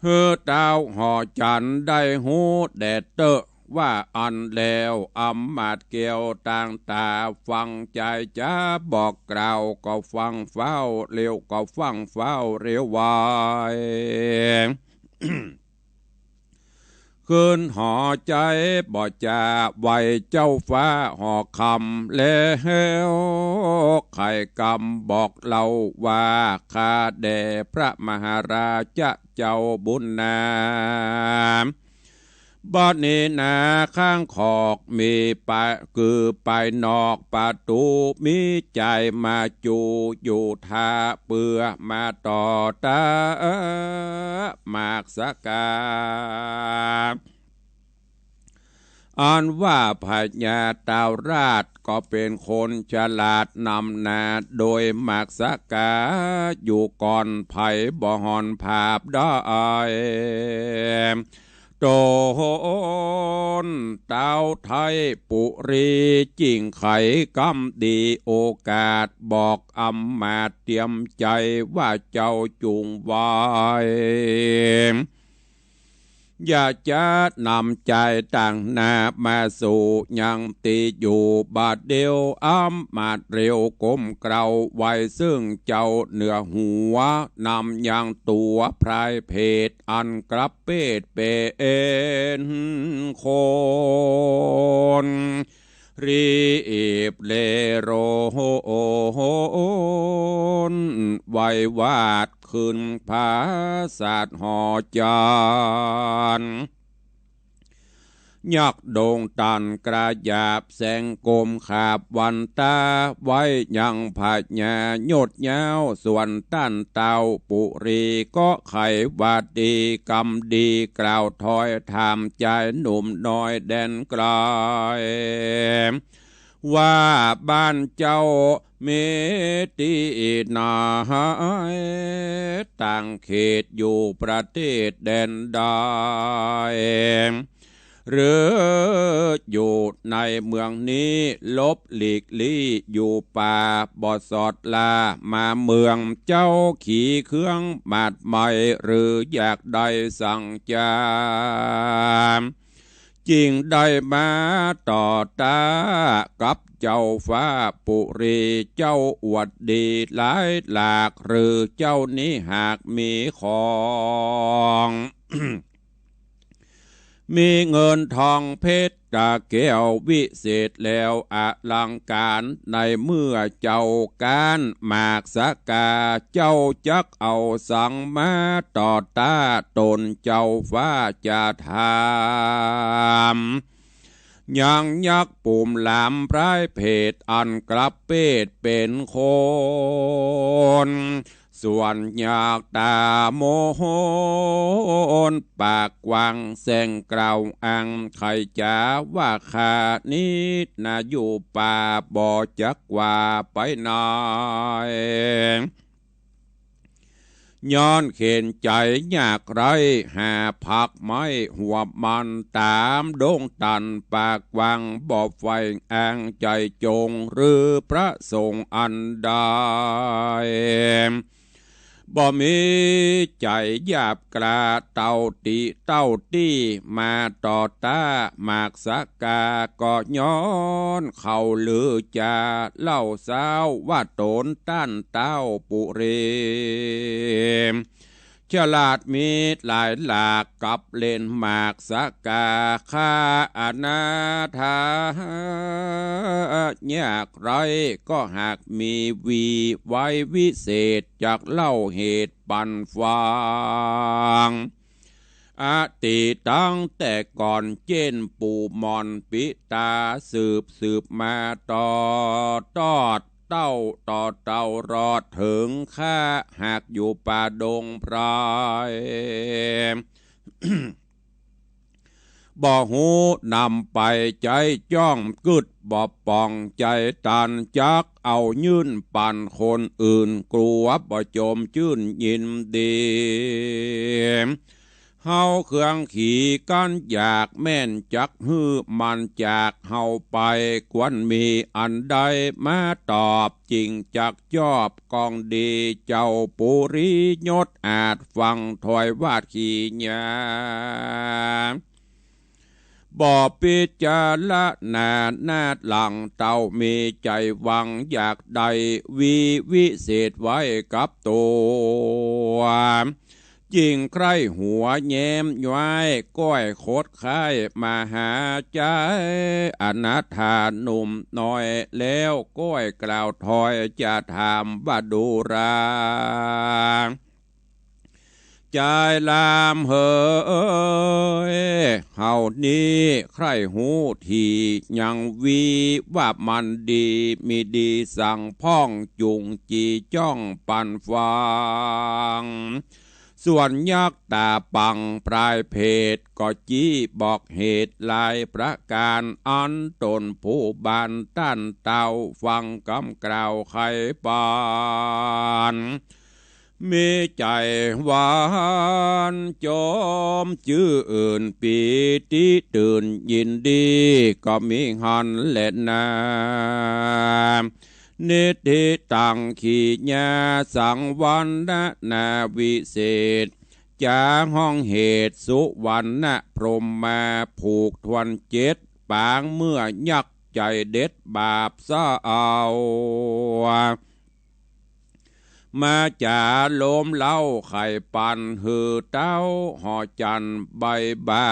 หื้อเต้าหอจั๋นได้ฮู้แด่เต๊อะ ว่าอั้นแล้วอำมาตย์แก้วตั้งต๋าฟังใจ๋ จะบอกกล่าวก็ฟังฟ้าวเร็ว ก็ฟังฟ้าวเร็วไว ขึ้นหอใจ๋บ่จาไหว้เจ้าฟ้าหอคำ แล้วไขกำบอกเล่าว่า ข้าแด่พระมหาราชะเจ้าบุญนา บัดนี้นาข้างขอกมีปะ คือปายนอกประตู๋ มีใจ๋มาจูอยู่ท่า เปื้อมาต่อต้าหมากสะก๋า อันว่าพญาเต้าราชก็เป๋นคนฉลาดนำนา โดยหมากสะก๋าอยู่ก่อน ใผบ่ห่อนผาบได้ ต๋นเต้าไทยปุรีจึ่งไขกำดีโอกาส บอกอำมาตย์เตรียมใจ๋ว่าเจ้าจุ่งไหว้ เ อยากจะนำใจ๋ตั้งหน้ามาสู่ยังตี้อยู่บ่าเดี่ยว อำมาตย์เร็วก้มเกล้าไหว้ซึ่งเจ้าเหนือหัว นำยังตั๋วพรายเพศอันกลับเปดเป๋นคน รีบเลโรน ไหว้วาดขึ้นผาสาทย์หอจันทร์ ยักษ์ดงตันกระหยาบแสงก้มขาบวันต๋า ไหว้ยังพญายดยาว ส่วนต้านเต้าปุรีก็ใค่หวัดดีกำดี กล่าวถอยถามจายหนุ่มน้อยแดนไก๋ ว่าบ้านเจ้ามีตี้ไหน ตั้งเขตอยู่ประเทศแดนใด หรืออยู่ในเมืองนี้ หลบหลีกลี้อยู่ป่าบ่สอดล่า มาเมืองเจ้าขี่เครื่องมาดใหม่ หรืออยากได้สังจา จึงได้มาต่อต้ากับเจ้าฟ้าปุรี เจ้าอวดดีหลายหลาก หรือเจ้านี้หากมีของ มีเงินทองเพชรตะแก้ววิเศษแล้วอลังก๋าน ในเมื่อเจ้าก๊านหมากสะกา เจ้าจักเอาสังมาต่อต้าต๋นเจ้าฟ้าจะถาม ยังยักษ์ปู่มหลามพรายเพศอันกลับเปดเป๋นคน ส่วนยักษ์ต๋าโมนปากกว้างแสงกล่าวอัง ใค่จ๋าว่าข้านี้นาอยู่ป่าบ่จักว่าไปไหน ย้อนเข็ญใจ๋ยากไร้ หาผักไม้หัวมันต๋ามดงตันปากกว้าง บ่ใฝ่อ้างใจ๋จง หรือประสงค์อันใด บ่มีใจ๋หยาบกล้าเต้าตี้เต้าตี้ มาต่อต้าหมากสะกา ก็ย้อนเขาลือจ๋าเล่าเซ้าว่าต๋นต้านเต้าปุรี ฉลาดมีหลายหลากกับเล่นหมากสะกา ข้าอนาถายากไร้ ก็หากมีวีไว้วิเศษ จักเล่าเหตุปันฟัง อดีตตั้งแต่ก่อนเจ้นปู่หม่อนปิตา สืบสืบมาต่อตอดเต้าต่อเต้ารอดเถิงข้า หากอยู่ป่าดงไพร บ่ฮู้นำไปใจ๊จ้อง กึ๊ดบ่ป่องใจ๋ตัน จักเอายื่นปันคนอื่น กลัวบ่จมจื้นยินดี เฮาเครื่องขี่กั้นอยากแม่น จักหื้อมันจากเฮาไป ควรมีอันใดมาตอบ จึงจักจอบกองดี เจ้าปุรียศอาจฟังถ้อยวาดขีญา บ่พิจารณานาดหลัง เต้ามีใจ๋หวังอยากได้วีวิเศษไว้กับตั๋ว จึงใคร่หัวแย้มย้ายก้อยคดค้ายมาหาจายอนาถาหนุ่มน้อย แล้วก้อยกล่าวถ้อยจะถามว่าดูรา จายหลามเหย เฮานี้ใคร่ฮู้ทียังวีว่ามันดีมีดีสังพ่อง จุ่งจีจ้องปันฟัง ส่วนยักษ์ต๋าปังปรายเพศก็จี้บอกเหตุหลายประก๋าน อันต๋นผู้บ้านต้านเต้าฟังกำกล่าวไขปัน มีใจ๋หวานจมจื้นปีติตื่นยินดี ก็มีหั้นแลนา นิทธิตังขีญาสังวรรณนาวิเศษ จ๋าฮ้องเหตุสุวรรณพรหมา ผูกทวนเจ็ดปางเมื่อยักษ์ใจ๋เด็ดบาปเศร้า มาจ๋าโลมเล้าไข่ปันหื้อเต๊า ห่อจั่นใบบ่า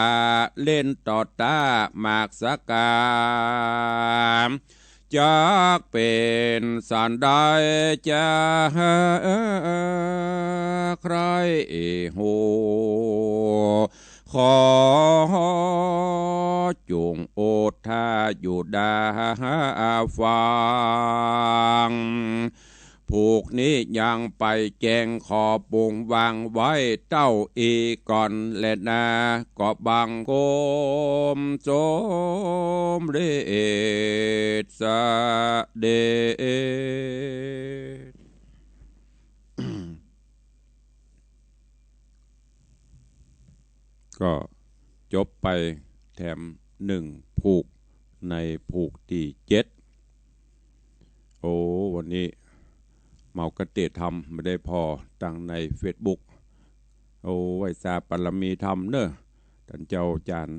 เล่นต่อต้าหมากสะกา จักเป๋นสันใดจาใคร่ฮู้ ขอจุ่งโอทาอยู่ดาฟัง ผูกนี้ยังไปแจ้งขอปรุงวางไว้เต้าอี้ก่อนแลนา ก็บังคมสมเร็จเสด็จ ก็จบไปแถมหนึ่งผูกในผูกตี้เจ็ด โอ้ วันนี้เมากระเตธรรมบ่ได้ผ่อตังในเฟซบุ๊ก โอ้ ไหว้สาปารมีธรรมเน่อ ต้านเจ้าจ๋ารย์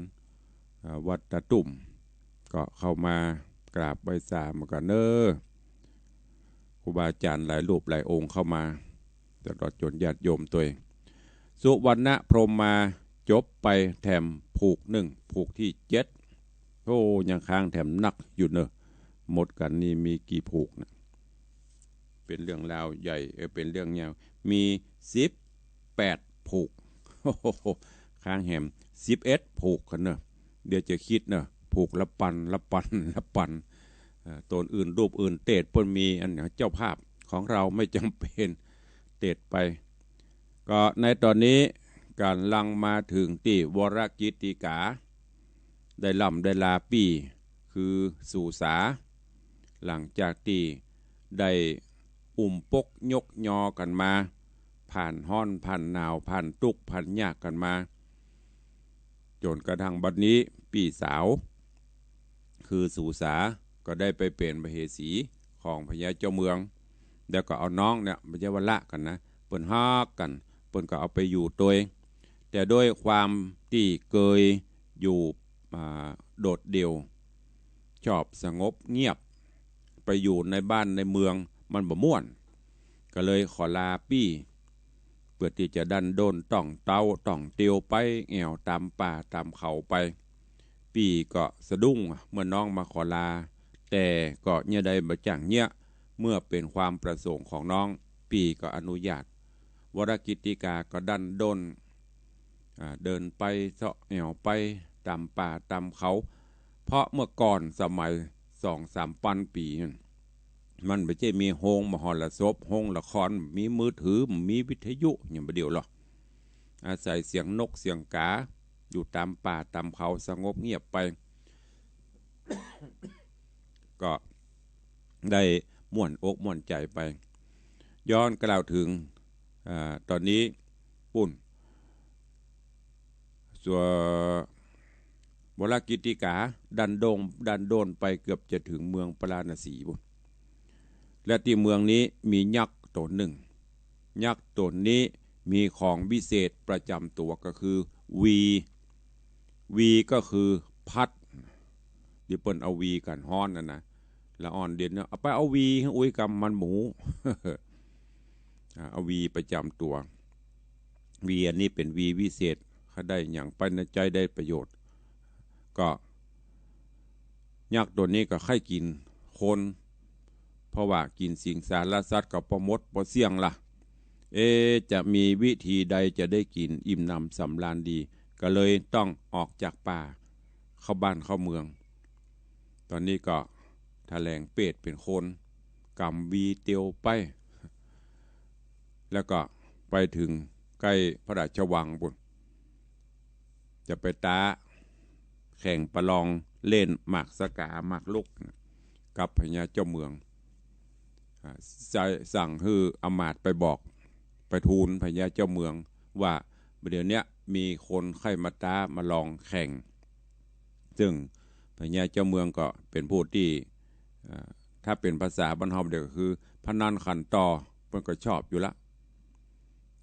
อ่า วัดตะตุ่ม ก็เข้ามากราบไหว้สาเหมือนกั๋นเน่อ ครูบาอาจ๋ารย์หลายรูปหลายองค์เข้ามา ตลอดจ๋นญาติโยมตวย สุวรรณพรหมา จบไปแถมผูกนึ่ง ผูกตี้เจ็ด โอ้ ยังค้างแถมนักอยู่เน่อ หมดกั๋นนี่มีกี่ผูกนะ เป๋นเรื่องราวใหญ่ เออ เป๋นเรื่องยาว มีสิบแปดผูก ค้างแหมสิบเอ็ดผูกกั๋นเน่อ เดี๋ยวจะกึ๊ดเน่อ ผูกละปัน ละปัน ละปัน เอ่อ ต๋นอื่นรูปอื่นเตศน์เปิ้นมี อันเนี้ยเจ้าภาพของเราไม่จ๋ำเป๋น เตศน์ไป ก็ในต๋อนนี้ก๋ำลังมาเถิงตี้วรกิตติกา ได้ล่ำได้ลาปี้ คือสุสา หลังจากตี้ได้อุ้มปกยกยอกั๋นมา ผ่านฮ้อนผ่านหนาว ผ่านตุ๊กข์ผ่านยากกั๋นมา จ๋นกระทั่งบัดนี้ปี้สาว คือสุสา ก็ได้ไปเป๋นมเหสีของพญาเจ้าเมือง แล้วก็เอาน้องเนี่ย บ่ใจ้ว่าละกั๋นนะ เปิ้นฮักกั๋น เปิ้นก็เอาไปอยู่ตวย แต่ด้วยความตี้เกยอยู่ อ่า โดดเดี่ยว ชอบสงบเงียบ ไปอยู่ในบ้านในเมืองมันบ่ม่วน ก็เลยขอลาปี้ เปื้อตี้จะดั้นด้นต่องเต๊าต่องเตียวไปแอ่วต๋ามป่าต๋ามเขาไป ปี้ก็สะดุ้งเมื่อน้องมาขอลา แต่ก็เยียะได้บ่จ้างเยียะ เมื่อเป๋นความประสงค์ของน้อง ปี้ก็อนุญาต วรกิตติกาก็ดั้นด้น อ่า เดินไปเซาะแอ่วไปต๋ามป่าต๋ามเขา เพราะเมื่อก่อนสมัยสองสามปันปี๋นั่น มันบ่ใจ้มีโฮงมหรสพ โฮงละคร มีมือถือ มีวิทยุ อย่างบ่าเดี่ยวหรอก อาศัยเสียงนกเสียงก๋า อยู่ต๋ามป่าต๋ามเขาสงบเงียบไป ก็ได้ม่วนอกม่วนใจ๋ไป ย้อนกล่าวเถิง อ่า ต๋อนนี้ปุ้น ส่วนวรกิตติกาดั้นด้น ดั้นด้นไปเกือบจะเถิงเมืองปาราณสีปุ้น และตี้เมืองนี้มียักษ์ต๋นนึ่ง ยักษ์ต๋นนี้มีของวิเศษประจ๋ำตั๋วก็คือวี วีก็คือพัด ตี้เปิ้นเอาวีกั๋นฮ้อนนั่นนะ ละอ่อนเด่นเนาะ เอาไปเอาวีหื้ออุ๊ยกำมันหมู อ่า เอาวีประจ๋ำตั๋ว วีอันนี้เป๋นวีวิเศษ ใค่ได้หยังไปนะ ใจ๊ได้ประโยชน์ ก็ ยักษ์ต๋นนี้ก็ใค่กิ๋นคน เพราะว่ากิ๋นสิงสารสัตว์ก็ปอหมดปอเสี้ยงละ เอ๊ะ จะมีวิธีใดจะได้กิ๋นอิ่มหนำสำราญดี ก็เลยต้องออกจากป่าเข้าบ้านเข้าเมือง ต๋อนนี้ก็ถแหลงเปรตเป๋นคน ก๋ำวีเตียวไป แล้วก็ไปเถิงใก้พระราชวังปุ้น จะไปต๊าแข่งประลองเล่นหมากสะก๋าหมากรุกกับพญาเจ้าเมือง อ่า สั่งหื้ออำมาตย์ไปบอก ไปทูลพญาเจ้าเมืองว่า บ่าเดี่ยวเนี้ยมีคนใค่มาต๊ามาลองแข่ง ซึ่งพญาเจ้าเมืองก็เป๋นผู้ตี้ อ่า ถ้าเป๋นภาษาบ้านเฮาบ่าเดี่ยวก็คือพนันขันต่อ เปิ้นก็ชอบอยู่ละ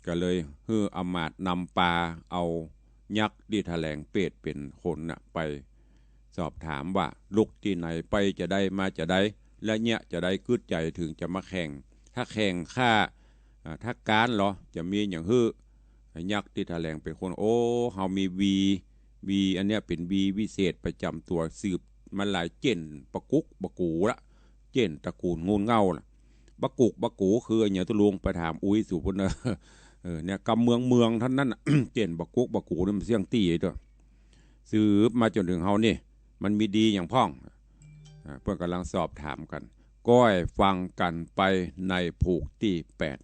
ก็เลยหื้ออำมาตย์นำปาเอายักษ์ตี้ถะแหลงเปรตเป๋นคนน่ะ ไปสอบถามว่าลุกตี้ไหน ไปจาใดมาจาใด และเยียะจาใด กึ๊ดใจ๋เถิงจะมาแข่ง ถ้าแข่งข้า อ่า ถ้าก๊านลอ จะมีหยังหื้อ ยักษ์ตี้ถะแหลงเป๋นคน โอ้ เฮามีวี วีอันเนี้ยเป๋นวีวิเศษประจ๋ำตั๋ว สืบมาหลายเจ้นปะกุกปะกู๋ละ เจ้นตระกู๋นงูลเง่าล่ะ ปะกุกปะกู๋คืออะหยัง ตุ๊ลุงไปถามอุ๊ยสูปุ้นเน่อ เออ เนี่ย กำเมืองเมืองเต้านั้นน่ะ เจ้นปะกุกปะกู๋นี่มันเสี้ยงตี้ไอ้เต้อ สืบมาจ๋นเถิงเฮานี่ มันมีดีหยังพ่อง อ่า เปิ้นก่ำลังสอบถามกั๋น ก้อยฟังกั๋นไปในผูกตี้แปด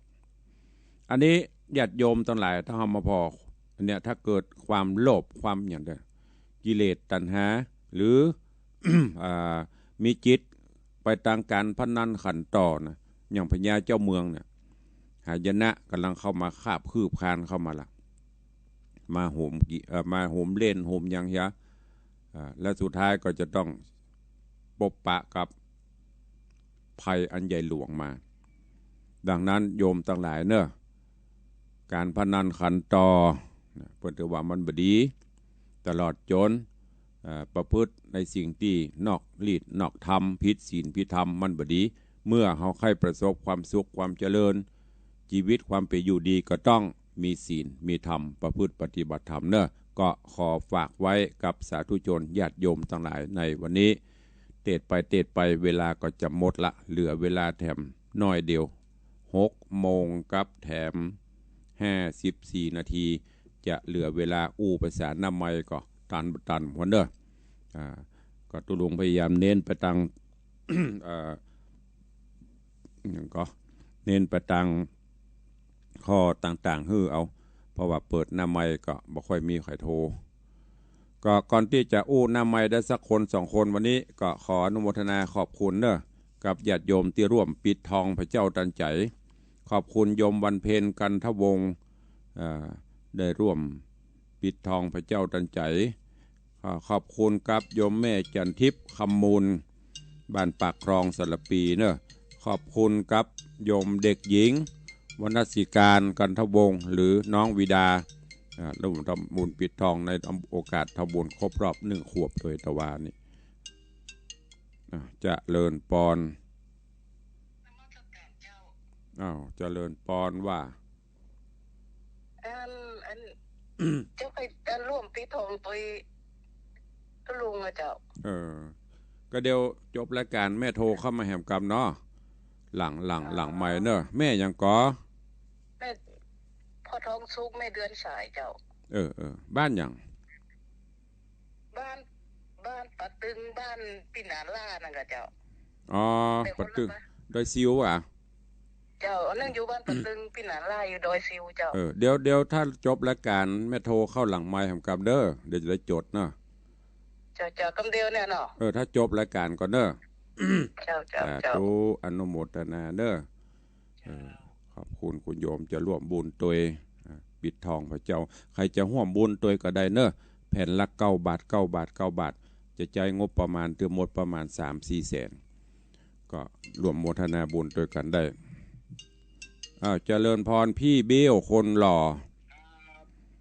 อันนี้ญาติโยมตังหลาย ถ้าเฮามาผ่อ อันเนี้ย ถ้าเกิดความโลภความหยังเด้อ กิเลสตัณหา หรือ อ่า มีจิตไปตางก๋านพนันขันต่อนะ อย่างพญาเจ้าเมืองเนี่ย หายนะก่ำลังเข้ามาคาบคืบคลานเข้ามาละ มาโหมกิ เอ่อ มาโหมเล่นโหมหยังเหีย อ่า และสุดท้ายก็จะต้องปบปะกับภัยอันใหญ่หลวงมา ดังนั้นโยมตังหลายเน่อ ก๋านพนันขันต่อนะ เปิ้นถือว่ามันบ่ดี ตลอดจ๋น เอ่อ ประพฤติในสิ่งตี้นอกลีดนอกธรรม ผิดศีลผิดธรรม มันบ่ดี เมื่อเฮาใค่ประสบความสุขความเจริญ จีวิตความเป๋นอยู่ดีก็ต้องมีศีลมีธรรม ประพฤติปฏิบัติธรรมเน่อ ก็ขอฝากไว้กับสาธุชนญาติโยมตังหลายในวันนี้ เตศไปเตศไปเวลาก็จะหมดละ เหลือเวลาแถมน้อยเดียว หกโมงกับแถมห้าสิบสี่นาที จะเหลือเวลาอู้ภาษาหน้าไมค์ก็ตันบ่ตันหัวเน่อ อ่า ก็ตุ๊ลุงพยายามเน้นไปตาง เอ่อ หยังก็ เน้นไปตางข้อต่างๆ หื้อเอา เพราะว่าเปิดหน้าไมค์ก็บ่ค่อยมีใผโทร ก็ก่อนตี้จะอู้หน้าไมค์ได้สักคนสองคนวันนี้ ก็ขออนุโมทนาขอบคุณเน่อ กับญาติโยมตี้ร่วมปิดทองพระเจ้าตันใจ๋ ขอบคุณโยมวันเพ็ญ กันทวงศ์ เอ่อ ได้ร่วมปิดทองพระเจ้าตันใจ๋ อ่า ขอบคุณกับโยมแม่จันทิพย์ คำมูล บ้านปากคลองสารภีเน่อ ขอบคุณกับโยมเด็กหญิง วรรณสิการ กันทวงศ์ หรือน้องวีดา อ่า ร่วมทำบุญปิดทองในโอกาสทำบุญครบรอบหนึ่งขวบโดยตะวานี่ อ่า เจริญปอน อ้าว เจริญปอนว่า อัน อัน เจ้าไป อัน ร่วมปิดทองตวยตุ๊ลุงอะเจ้า เออ ก็เดี๋ยวจบรายก๋านแม่โทรเข้ามาแหมกำเนาะ หลัง หลัง หลังไมค์เน่อ แม่หยังก่อ แม่ พ่อทองสุข แม่เดือนสายเจ้า เออ เออ บ้านหยัง บ้าน บ้านป่าตึง บ้านปิ่นอาล่านั่นกะเจ้า อ๋อ แต่คนละ ป่าตึง บ้าน ดอยซิวอะ เจ้า อันนั้นอยู่บ้านป่าตึง ปิ่นอาล่าอยู่ดอยซิวเจ้า เออ เดี๋ยว เดี๋ยวถ้าจบรายก๋านแม่โทรเข้าหลังไมค์แหมกำเด้อ เดี๋ยวจะได้จดเนาะ เจ้า เจ้า กำเดียวเนี่ยเนาะ เออ ถ้าจบรายก๋านก่อนเด้อ เจ้า เจ้า สาธุ เจ้า อนุโมทนาเด้อ เออ ขอบคุณคุณโยมจะร่วมบุญตวย อ่า ปิดทองพระเจ้า ใผจะฮ่วมบุญตวยก็ได้เน่อ แผ่นละเก้าบาท เก้าบาท เก้าบาท จะใจ๊งบประมาณเตื้อหมดประมาณสามสี่แสน ก็ร่วมโมทนาบุญตวยกั๋นได้ อ้าว เจริญปอน พี่เบี้ยวคนหล่อ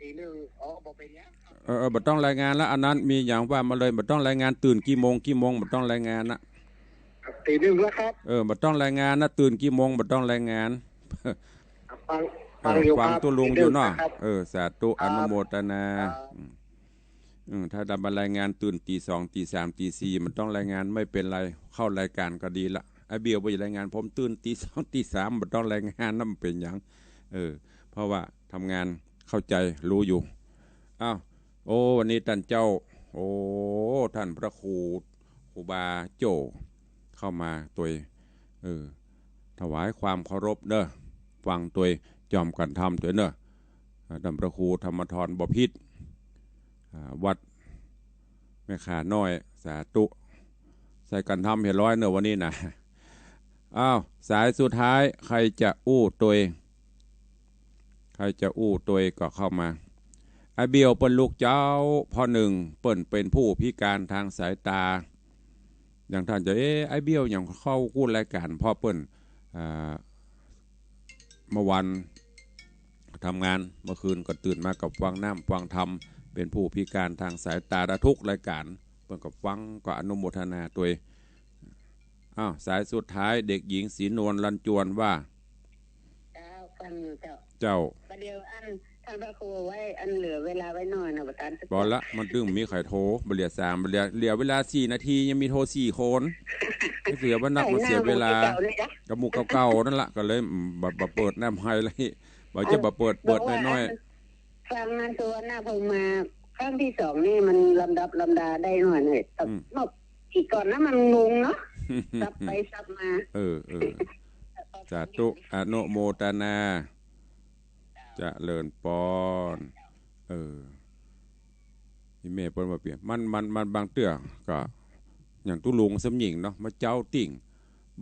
ตีหนึ่ง อ๋อ บ่เป๋นหยัง เออ เออ บ่ต้องรายงานละ อันนั้นมีหยังว่ามาเลย บ่ต้องรายงาน ตื่นกี่โมง กี่โมง บ่ต้องรายงานนะ ตีหนึ่งแล้วครับ เออ บ่ต้องรายงานนะ ตื่นกี่โมง บ่ต้องรายงาน ฟัง ฟัง เออ อยู่ ฟัง ครับ ตุ๊ลุงอยู่เนาะ ตีหนึ่งนะครับ เออ สาธุ อ่า อนุโมทนา ครับ อืม อืม ถ้าจะมารายงานตื่นตีสอง ตีสาม ตีสี่ บ่ต้องรายงาน ไม่เป็นไร เข้ารายก๋านก็ดีละ ไอ้เบี้ยวบ่อยากรายงาน ผมตื่นตีสอง ตีสาม บ่ต้องรายงานนะ มันเป๋นหยัง เออ เพราะว่าทำงานเข้าใจรู้อยู่ อ้าว โอ้ วันนี้ต้านเจ้า โอ้ ต้านพระครู ครูบาโจ้ เข้ามาตวย เออ ถวายความเคารพเน่อ ฟังตวย จอมกั๋นธรรมตวยเน่อ อ่า ต้านพระครูธรรมธรบ่ผิด อ่า วัดแม่ข่าน้อย สาธุ ใส่กั๋นธรรมเหียร้อยเน่อวันนี้นะ อ้าว สายสุดท้าย ใผจะอู้ตวย ใผจะอู้ตวยก็เข้ามา ไอ้เบี้ยวเปิ้นลูกเจ้า พ่อหนึ่ง เปิ้นเป๋นผู้พิการตางสายต๋า อย่างต้านจะ เอ๊ะ ไอ้เบี้ยวหยังเข้ากู้รายก๋าน เพราะเปิ้น อ่า เมื่อวัน ทำงาน เมื่อคืนก็ตื่นมาก็ฟังน้ำฟังธรรม เป๋นผู้พิการตางสายต๋า ได้ทุกรายก๋าน เปิ้นก็ฟังก็อนุโมทนาตวย อ้าว สายสุดท้าย เด็กหญิงศรีนวล ลันจวน ว่า เจ้า ฟังอยู่เจ้า เจ้า บ่าเดี่ยวอัน ต้านพระครูว่าอันเหลือเวลาไว้หน่อยนะ บ่าตาน ปอละ มันตึงมีใผโทร บ่าเหลือสาม บ่าเหลือ เหลือเวลาสี่นาที ยังมีโทรสี่คน เสียบ่านัก มันเสียเวลา กับหมู่เก่าๆ นั่นละ ก็เลย อืม บ่า บ่าเปิดน้ำไฮเลย บ่าจะบ่าเปิด เปิดน้อยๆ ฟังงานสุวรรณภูมิมาครั้งที่สองนี่มันลำดับลำดาได้หน่อยหนึ่ง แต่ อืม เมื่อกี้ก่อนนะมันงงเนาะ สับไปสับมา เออ เออ สาธุ อนุโมทนา เจริญปอน เออ อี่แม่เปิ้นว่าเปีย มัน มัน มันบางเตื้อก็ อย่างตุ๊ลุงสำญิงเนาะ มาเจ๊าติ่ง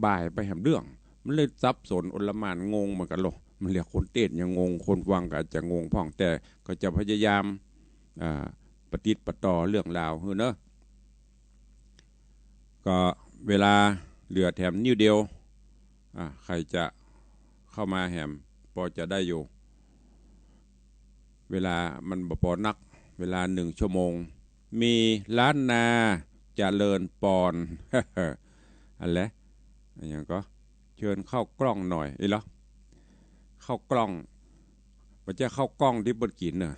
บ่ายไปแหมเรื่อง มันเลยสับสนอลหม่านงงเหมือนกั๋นโล มันเรียกคนเตศน์ยังงง คนฟังก็อาจจะงงพ่อง แต่ก็จะพยายาม อ่า ประติดประต่อเรื่องราวหื้อเนาะ ก็เวลาเหลือแถมนิดเดียว อ่า ใผจะเข้ามาแหม ปอจะได้อยู่ เวลามันบ่ปอนัก เวลาหนึ่งชั่วโมง มีล้านนาเจริญปอน อันแหละ อันหยังก็ เจิญเข้ากล้องหน่อย เอ้ยเหรอ เข้ากล้อง บ่ใจ้เข้ากล้องตี้เปิ้นกิ๋นเน่อ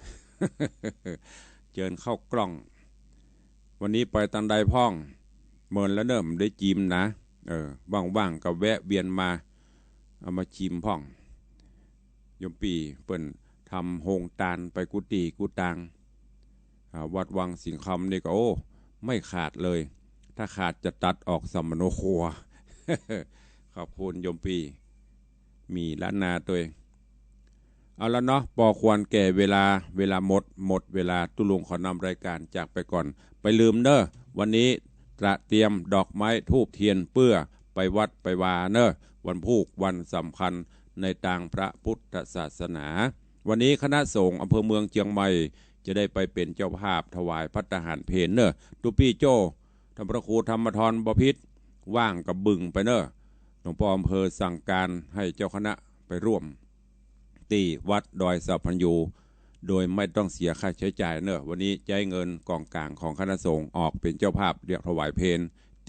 เจิญเข้ากล้อง วันนี้ไปตางใดพ่อง เมินแล้วเน่อ บ่ได้จิมนะ เออ ว่างๆ ก็แวะเวียนมา เอามาจิมพ่อง โยมปี้เปิ้นทำโฮงตานไปกู้ตี้กู้ตาง อ่า วัดวังสิงห์คำนี่ก็ โอ้ ไม่ขาดเลย ถ้าขาดจะตัดออกสมโนครัว ขอบคุณโยมปี้ มีล้านนาตวย เอาละเนาะ ปอควรแก่เวลา เวลาหมด หมดเวลา ตุ๊ลุงขอนำรายการจากไปก่อน ไปลืมเน่อ วันนี้ตระเตรียมดอกไม้ธูปเทียนเปื้อไปวัดไปวาเน่อ วันพูกวันสำคัญในตางพระพุทธศาสนา วันนี้คณะสงฆ์อำเภอเมืองเจียงใหม่ จะได้ไปเป๋นเจ้าภาพถวายภัตตาหารเพลเน่อ ตุ๊ปี้โจ้ ต้านพระครูธรรมธรบ่ผิด ว่างก็บึงไปเน่อ หลวงป้ออำเภอสั่งก๋านหื้อเจ้าคณะไปร่วม ตี้วัดดอยสัพพัญญู โดยไม่ต้องเสียค่าใจ๊จ่ายเน่อ วันนี้ใจ๊เงินก๋องก๋างของคณะสงฆ์ออกเป๋นเจ้าภาพเรียกถวายเพล